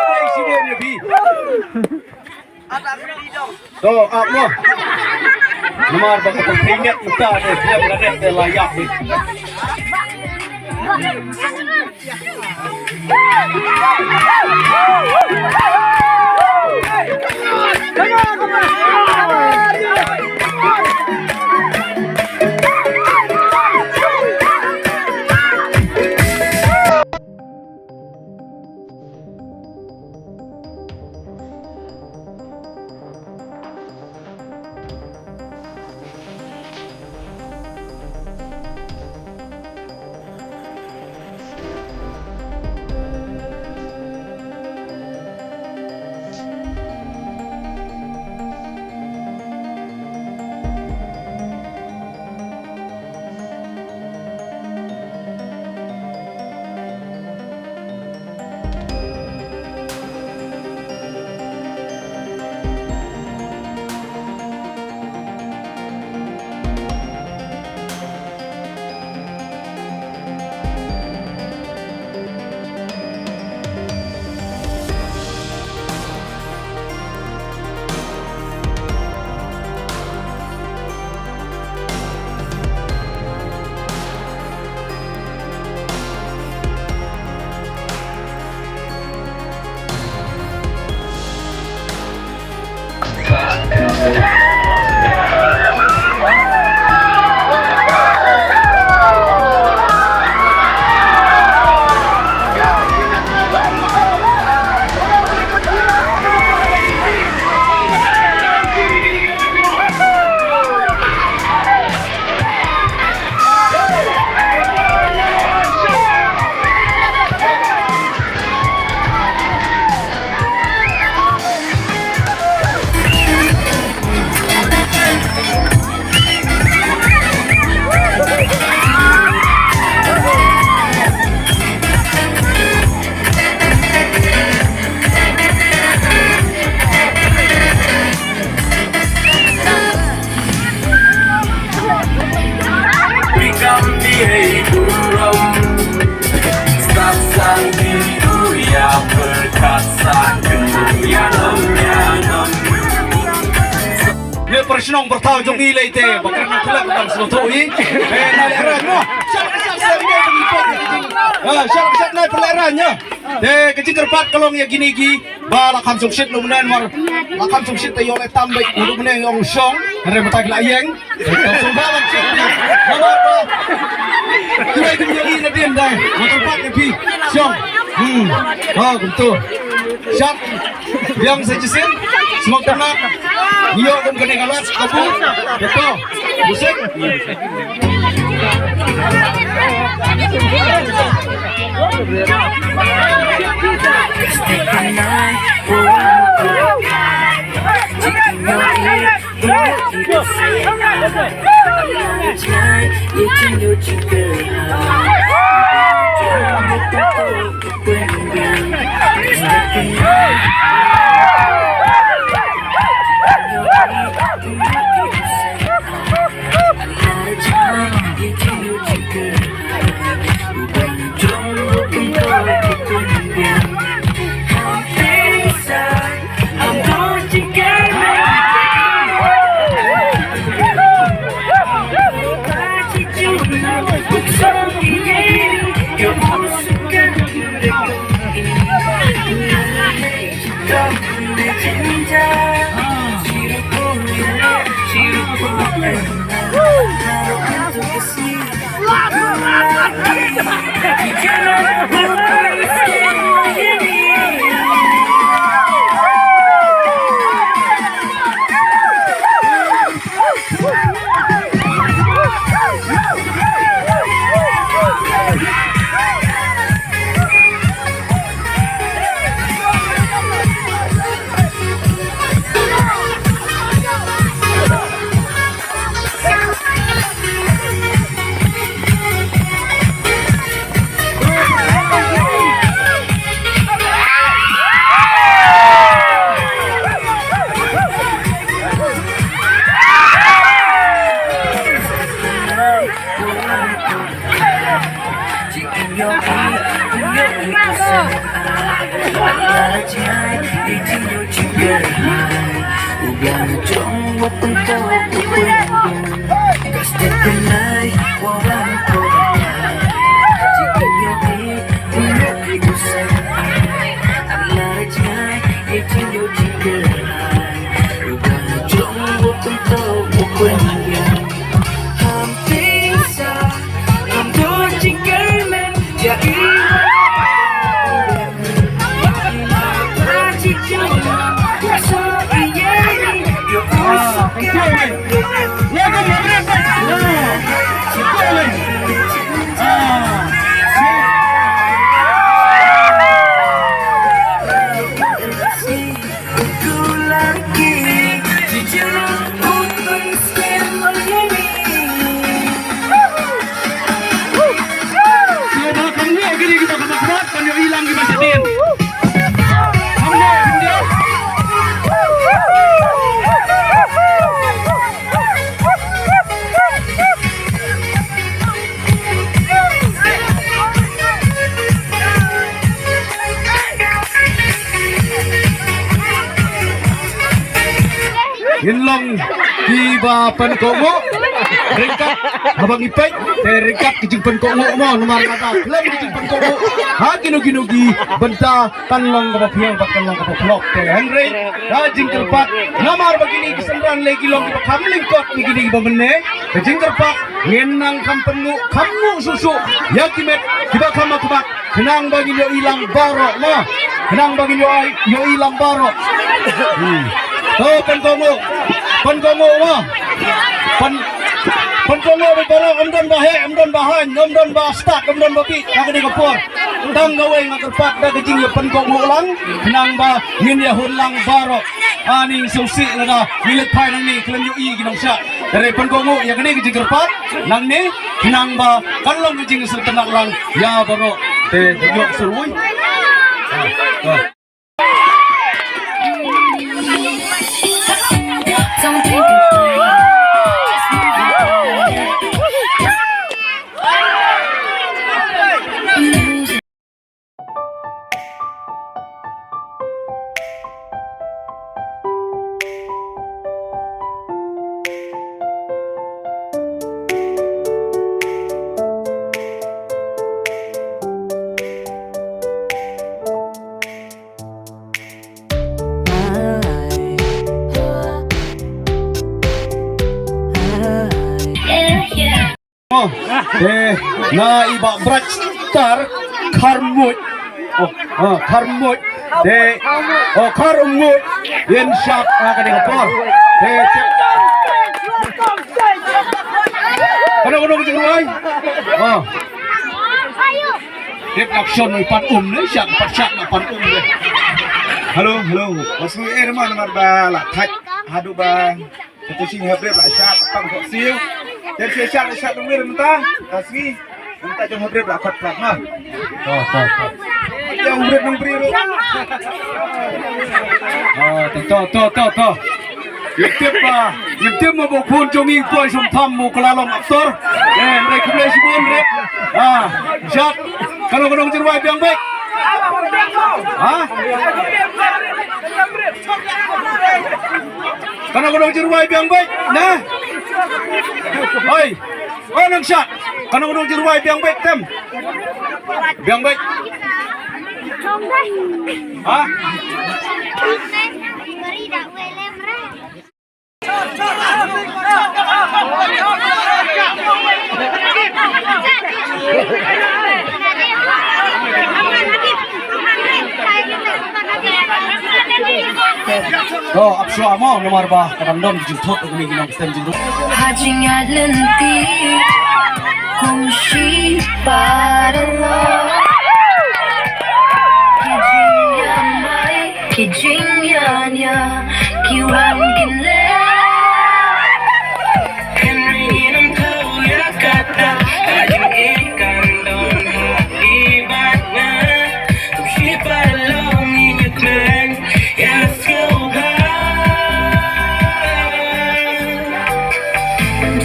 Dei shi dei ne phi. To, ap mo. Namar ba ka pynthei net uta de, pynthei net de la ïap ni. Shnong Pyrthei jong ngi lei te ba kren nang khlem tang sngewthuh hi. Eh, nai lehrain mo. Shah shah shah nai pynlehrain mo. Te ka jingkyrpad ka long ïa kine ki ba la kham shongshit lum nen mar. La kham shongshit te ïoh leh tam ba lum nen ong shong. Hynrei mynta ki la ïeng. Sngewbha ban shong. Namar ba kiwei kim ïohi nadien dei. Nga kyrpad ïa phi. Shong. Hmm. Ha kumtu. Shah. Biang sa shisien, smoke tang. Ïoh kum kane ka last kabu. Betul. Musik. Ngin long kiba pynkohnguh ryngkat, haba ngi peit te ryngkat ki jingpynkohnguh mo, namar lada khlem ki jingpynkohnguh ha kino kino ki bynta kan long kaba pynïap bad kan long kaba pynlong. Te hynrei ka jingkyrpad namar ba kine ki synran lei ki long kiba kham lyngkot ïa kine kiba mynne. Ka jingkyrpad ngin nang kham pynkohnguh, kham kohnguh shuh shuh ïa ki met kiba kham markhmat khnang ba ngin ïohi lang baroh mo. Khnang ba ngin ïohi, ïohi lang baroh. Hmm. To pynkohnguh. Pynkohnguh mo. Pyn, pynkohnguh bad baroh, ym don ba heh, ym don ba haiñ, ym don ba stad, ym don ba bieit ha kane ka por. Tang kawei nga kyrpad da ka jingïapynkohnguh lang khnang ba ngin ïahun lang baroh. Ani sngewsih lada ngi leit phai nangne khlem ïohi ki nongshah. Te pynkohnguh ïa kane ka jingkyrpad nangne khnang ba kan long ka jingsngewtynnat lang ïa baroh. Te ïoh sngewsih. Na i Bah Bright Star Kharmuit. Oh, ah, Kharmuit. Te, oh, Kharmuit. Ïen shap, ah, ka dei ka por. Te, te. Kano, kano ka jingrwai? Oh. Tip action, i Pat Um ne, shap, Pat shap na Pat Um ne. Hello, hello. Wasu eh, mana, mana ba la thait. Haduh ba. Kata sing hapdep la shat tang kok siu. Ter sing shat shat dong wir mynta. Ka sngi. Mynta jong hapdep la khot plat ma. To, to, to. Jong hapdep nang bri ru. Oh, to, to, to, to, to. Ïa tip ba, ïa tip ma ba khun jong ngi poi sum tham mo kala long aktor. Eh, mrei khublei shibun rep. Ah, jat. Kano kano jingrwai biang bek. Ha? Kano kano jingrwai biang bek. Nah. Oi. Oi nang shat. Kano kano jingrwai biang bek tem. Biang bek. Ha? To, ap shuwa mo, namar ba ka dang don ki jingthut, ki nongstep jingthut. Ha jingïaid lynti kum shi paralok. Ki jingïamai, ki jingïania, ki wan kin leh. Kane ngin ym thaw ïa kata, ka jingïeit kan don ha i bad nga. Kum shi paralok ngin ïakmen ïa sngewbha.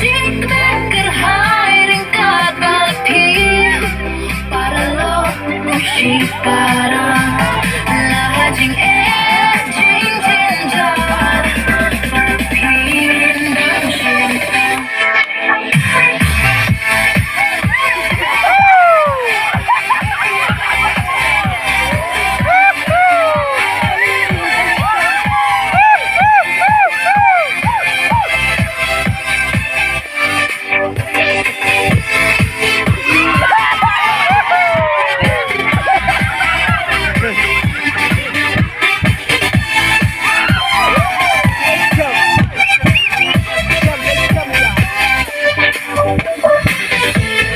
Jingkmen kyrhai ryngkat bad phi. Paralok u shipara, la jingeh jingjynjar bad phi.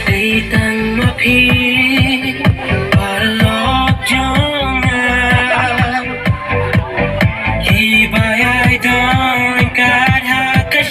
Dei tang ma phi paralok jong nga. Kiba ïai don ryngkat ha ka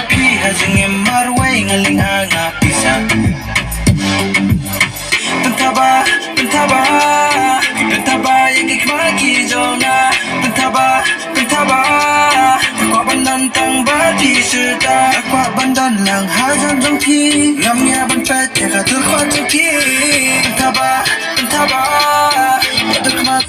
Phi ha jingim marwei nga ling ha nga pisa. Pyntaba, pyntaba, pyntaba ïa ki khmat ki jong nga. Pyntaba, pyntaba, nga kwah ban don tang bad phi shuh da. Nga kwah ban don lang hajan jong phi. Ngam ïa ban peit ïa ka dur khmat jong phi. Pyntaba, pyntaba, ïa dur khmat.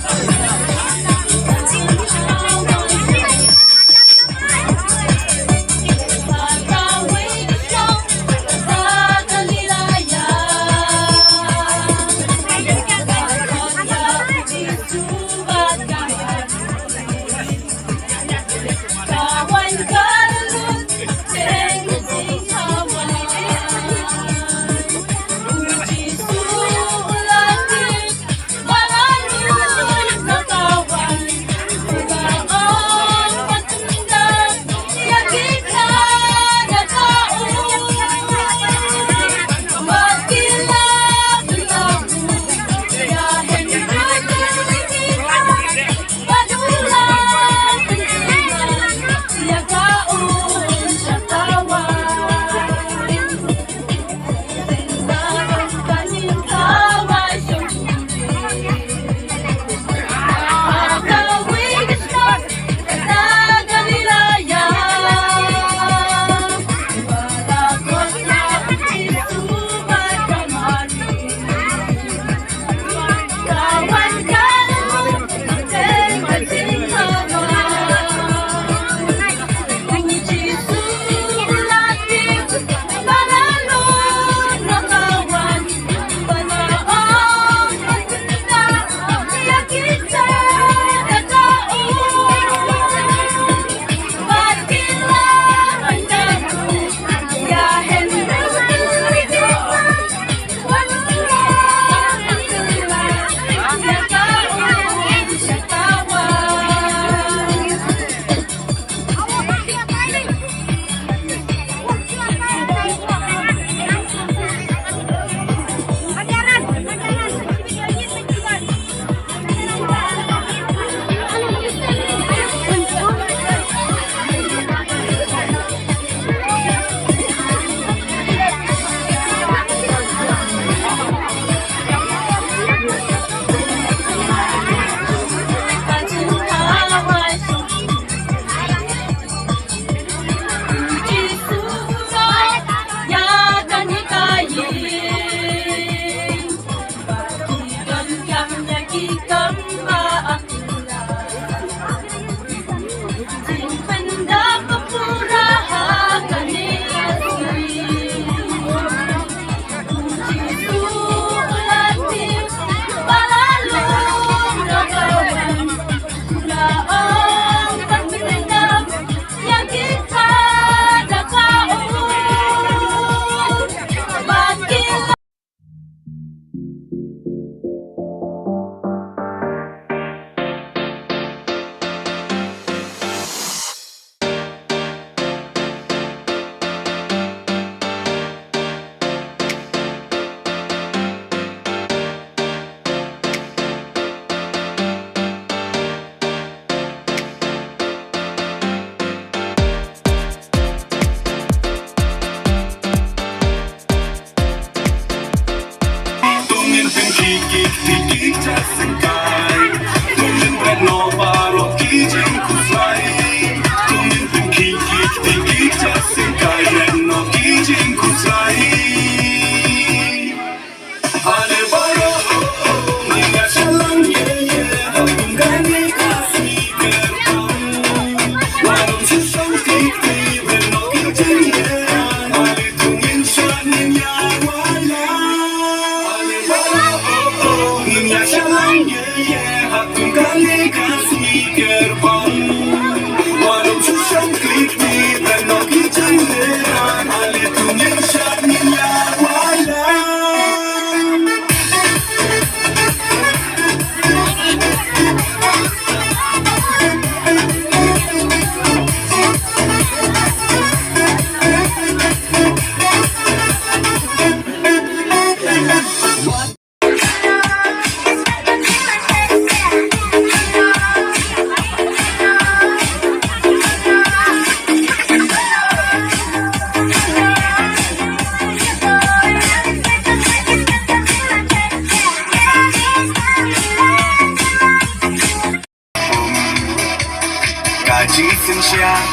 Ka jingsynshar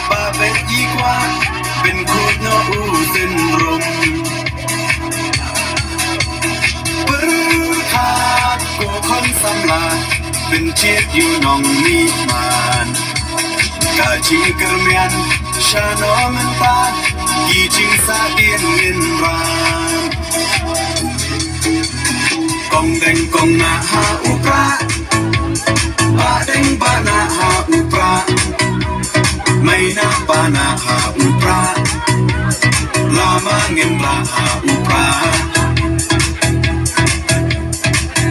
ba beit i kwah ban kut noh u synrum. Pyrkhat ko khon samla ban jied ïa u nongmihman. Ka jingkyrmen shano mynta ki jingsahdien ngin ran. Kong deng kong nah ha u prah. Bah deng bah nah ha u prah. Mei nah bah nah ha u prah. Lama ngin rah ha u prah.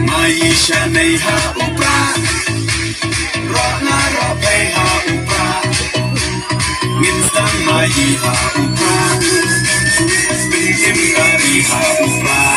Mei sha nei ha u prah. Roh na roh pei ha u prah. Ngin sdang mei ha u prah. Pynkim kari ha u prah.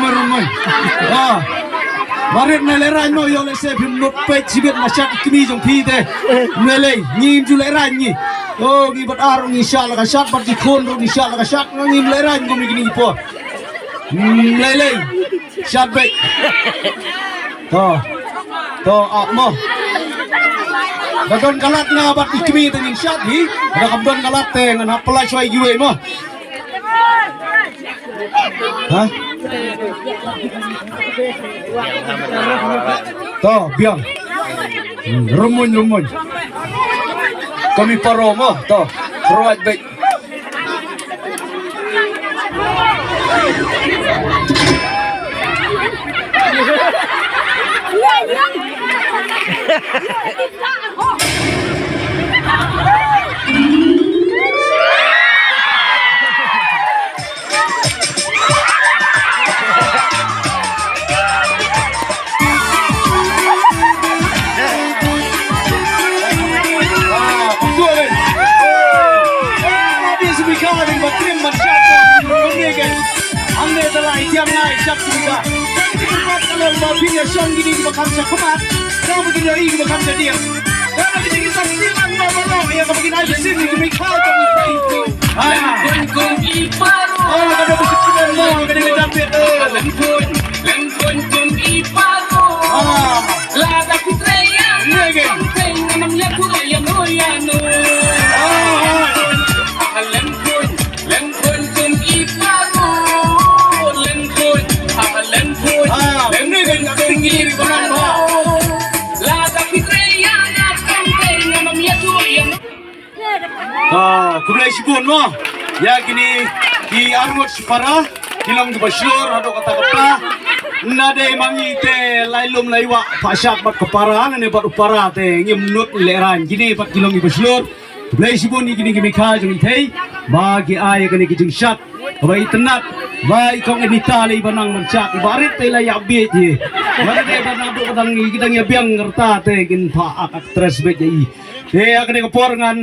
Marumai. Ah. Barit na lehraiñ mo, ïoh lehse phim nud peit shibit na shad i kmie jong phi te. Lei lei, ngim ju lehraiñ ngi. Oh, ngi bad ar ngi shah la ka shad, bad ki khun ruh ngi shah la ka shad, ngim lehraiñ kum kine ki por. Hmm, lei lei. Shad beit. To. To, ap mo. Da don ka lad nga bad i kmie te ngin shad hi. Da kam don ka lad te ngan hap pynlait shuwa ïa kiwei mo. Ha? To, biang. Hmm, rumuiñ, rumuiñ. Kami paro mo, to. Ruat beit. Ah. Ah, ka dei ba ka dei ba ka dei ba ka dei ba. Ah. Lada ki trei ïa nga, tang teng ngam ïa tu ïa no ïa no. Ah. Ah, lem khun, lem khun kum i paro. Lem khun, ah, lem khun, ah, lem khun kum i paro. Lada ki trei ïa nga, tang teng ngam ïa tu ïa no. Ah, khublei shibun mo. Ïa kine ki arngut shipara ki long kiba shlur haduh katta katta. Ynda dei ma ngi te lai lum lai wah pha shad bad ka para, ne bad u para te ngim nud lehraiñ. Kine pat ki long kiba shlur. Khublei shibun ïa kine ki mei kha jong i thei ba ki ai ïa kane ki jingshad. Ba i tnat ba i kong i nita lei ba nang ban shad ba rit te la ïa bieit hi. Ba dei ba naduh ba dang i dang ïa biang rta te kin pha ak ak tres beit ïa i. Te ha kane ka por ngan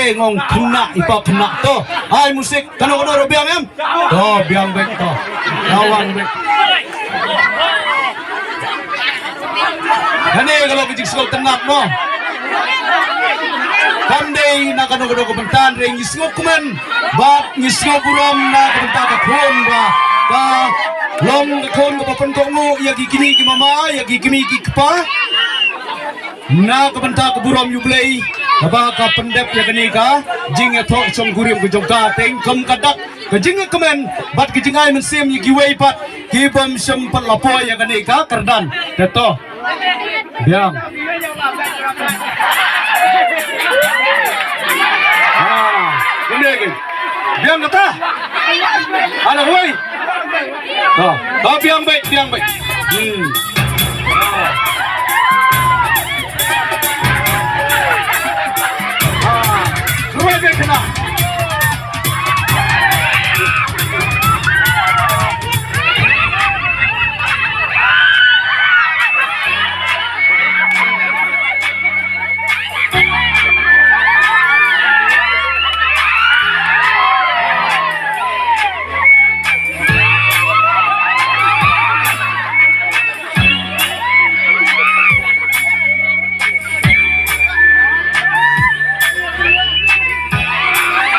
Ngong khynnah, i pa khynnah to. Ai musik, kano kano ruh biang em? To, biang beit to. Rawang beit. Kane ka long ka jingsngewtynnat mo. Kam dei na kano kano ka bynta, hynrei ngi sngewkmen bad ngi sngewburom na ka bynta ka khun ba ka long ka khun kaba pynkohnguh ïa ki kmie ki mama, ïa ki kmie ki kpa. Na ka bynta ka burom U Blei, kaba ka pyndep ïa kane ka jingïathoh shongkurim ka jong ka, teng kum ka dak ka jingkmen bad ka jingai mynsiem ïa kiwei pat ki bym shym pat la poi ïa kane ka kyrdan. Te to. Biang. Ah, kane ke. Biang kata. Ala wei. To, to, biang beit, biang beit. Hmm. Ah, khublei beit khynnah.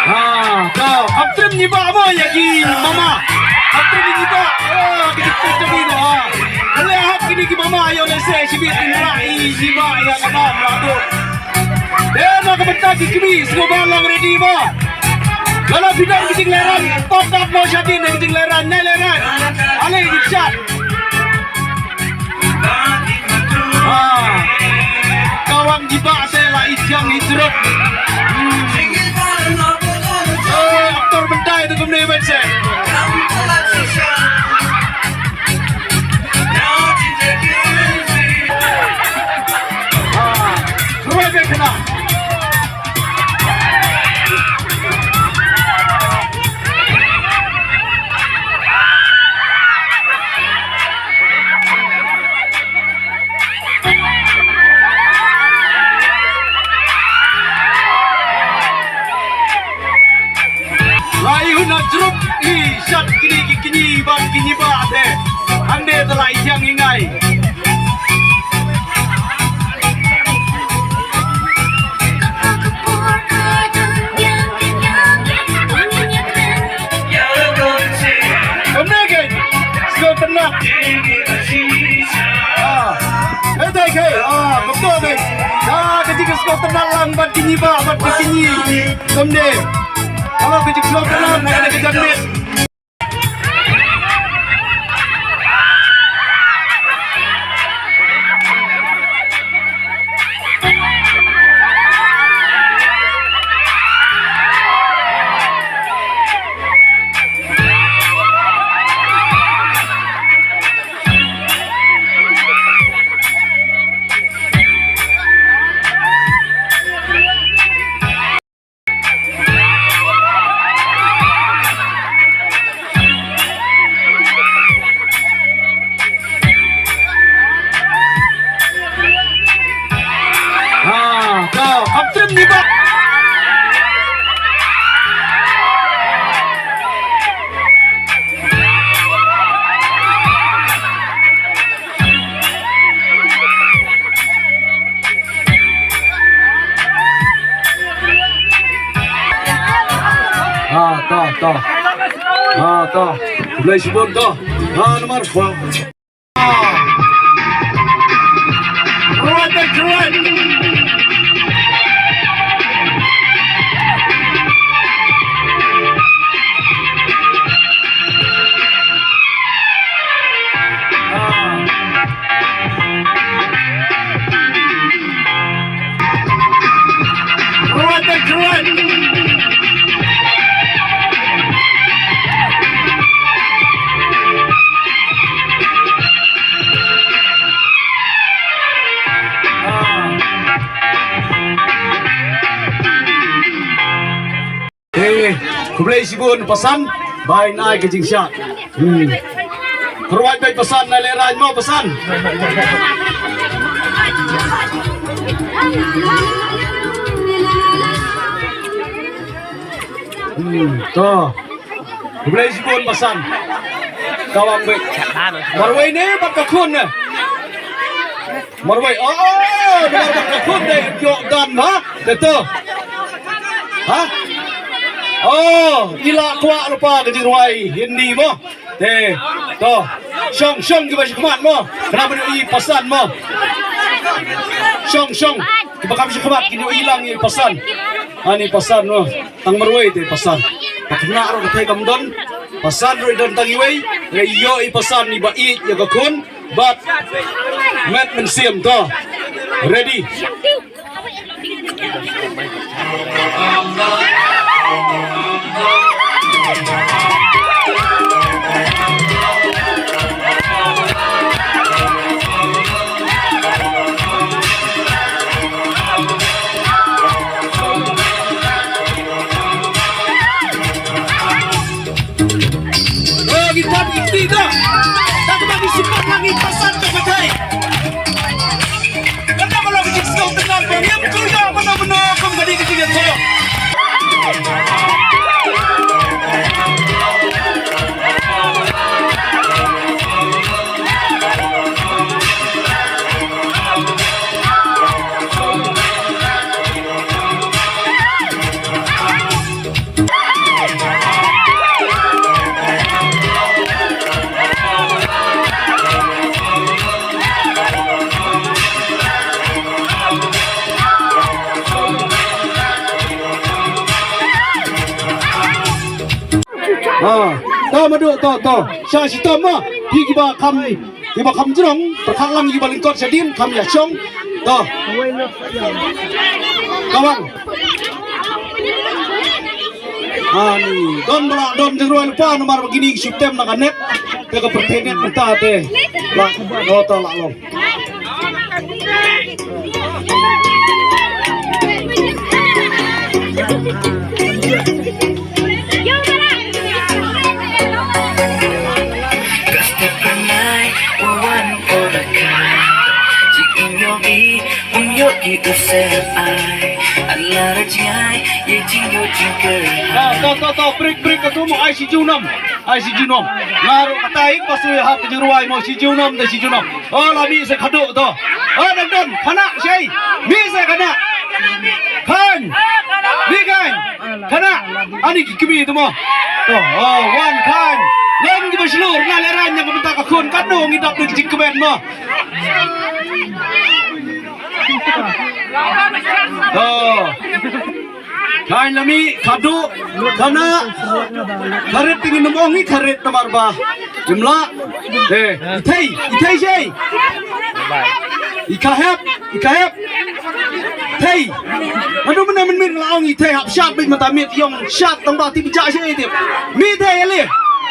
Ha, to, kham trem ngi ba mo ïa ki mama. Kham trem ngi ba. Oh, ki trem ngi ba. Kane hap kine ki mama ïa lehse shibit ngi ba i ngi ba ïa ka mama tu. Dei na ka bynta ki kmie, sngewbha long ready mo. Lada phi don ki jinglehrain, pop up mo shadien na ki jinglehrain, nai lehrain. Ale ki chat. Ah. Ka wan ki ba te la i jong i jrut. Hmm. Eh, aktor mynta itu kumne ban se. Ah. Ruai beit khynnah. Lai hun na jrup i shat kini ki kini ba kini ba te. Ande te lai jang i ngai. Kumne ke, sngewtynnat. Ah, eh, dei ke, ah, kumto ke. Ah, ka jing sngewtynnat lang bad kini ba, bad kini. Kumne. Kalau ka jing sngewtynnat, na ka jing. Ha, to, kham trem ngi ba. Ah, to, to. Ah, to. Khublei shibun to. Ah, namar khwa. Ruat, ruat. Ruat, ruat. Eh, khublei shibun Pasan, bai nai ka jingshah. Hmm. Kyrwat bai Pasan, nai lehrain mo Pasan. To. Khublei shibun Pasan. Kawang bik. Marwei ne bad ka khun ne. Marwei. Oh, oh, oh, bad ka khun dei ïoh dan ha. Te to. Ha? Oh, i la kwah lypa ka jingrwai Hindi mo. Te. To. Shong, shong kiba sha khmat mo. Kane ba ïohi Pasan mo. Shong, shong. Kiba kam sha khmat kin ïohi lang ïa i Pasan. Ani Pasan mo. Tang marwei te Pasan. Ka khynnah ruh ka thei kam don. Pasan ruh i don tang iwei. Nga ïoh i Pasan iba ïeit ïa ka khun. Bad met mynsiem to. Ready. Oh, kita kita. Tak tak bisa pakai pasal tu betul. Kata kalau kita suka dengan yang tu ya benar-benar kembali ke sini tu. Ha, to madu to to. Sha shitom ma. Phi kiba kham Kiba kham jrong, pyrkhat lang kiba lyngkot shadien, kham ïa shong. To. Kawang. Ani, don ba la don jrong lypa namar ba kine ki shu tem na ka net. Te ka pyrthei net mynta te. La, to, to, la long. To, to, to, to, break, break, ka tu mo, ai shi junom, ai shi junom. Nga ruh katai, pasu ïa hap ka jingrwai mo, shi junom, da shi junom. Oh, la mih sa khadduh to. Oh, dang don, khynnah, shei. Mih sa khynnah. Khan. Mih khan. Khynnah. Ani ki kmie to mo. To, oh, wan khan. Lem kiba shlur, na lehraiñ na ka bynta ka khun, katno ngi dap da ki jingkmen mo. To. Khain la mih, khadduh, khynnah, kharit te ngin ym ong i kharit namar ba. Jumla. Eh, i thei, i thei shei. I khahep, i khahep. Thei. Madu mena men men la ong i thei hap shat bit mata mit ïong shat tang ba tip ja shei tip. Mih thei ale.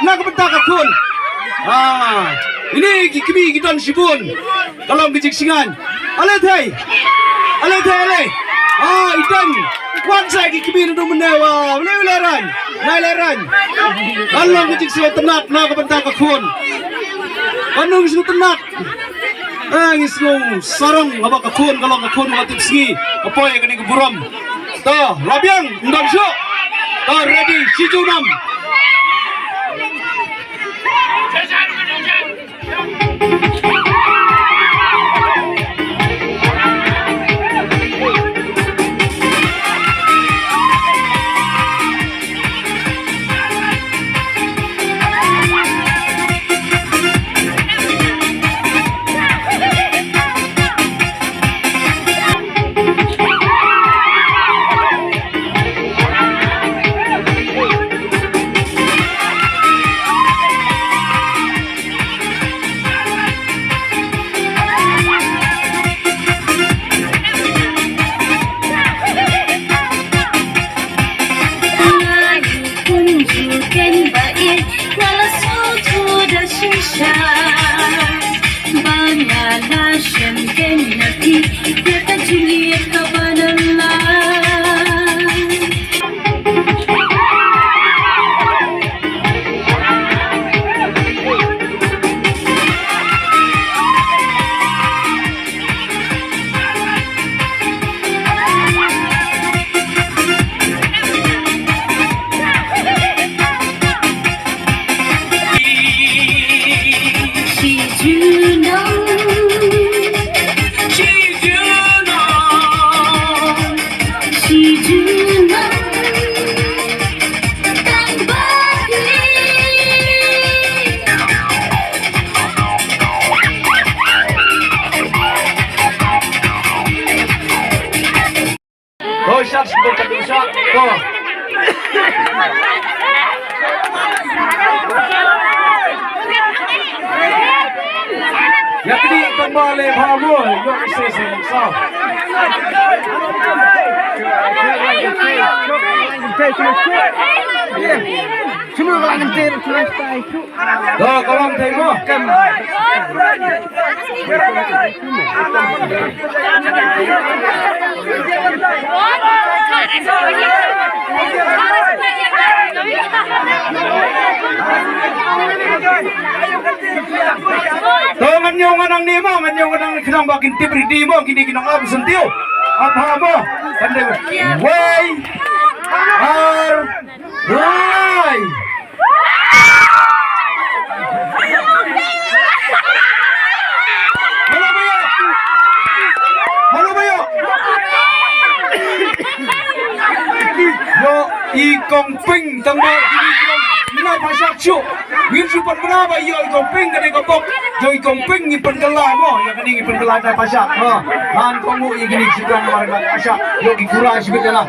Na ka bynta ka khun. Ah, ini ki kmie ki don shibun. Ka long ka jingsngain. Ale thei. Ale thei ale. Ah, i dang. Wan sa ki kmie naduh mynne wa. Ule ule rang. Nai le rang. Ka long ka jingsngewtynnat na ka bynta ka khun. Ka long jingsngewtynnat. Ah, ngi sngew sarong haba ka khun, ka long ka khun ka tip sngi. Ka poi kane ka burom. To, la biang, ym don shuh. To, ready, shi junom. Shot, shot, shot. Ko. Ïa kane tang ba leh bha mo, ïoh ïa se se sa. Sunu ka lang ngan te, sunu ka lang ngan te. To, ka long thei mo. To, ngan ïoh nga nangne mo, ngan ïoh nga nangne khnang ba kin tip ready mo, kine ki nong ap syntiew. Ap ha mo. Kan dei. Wei. Ar. Lai. Mano ba ïoh? Mano ba ïoh? Ïoh i Kong Ping tang ba kine ki long na pashak shu. Ngin shu pan bra ba ïoh i Kong Ping ka dei ka bok. Ïoh i Kong Ping ngin pan kylla mo. Ïa kane ngin pan kylla na pashak. Ha. Han kong mo ïa kine ki shu pan bra na pashak. Ïoh ki kura shu kylla.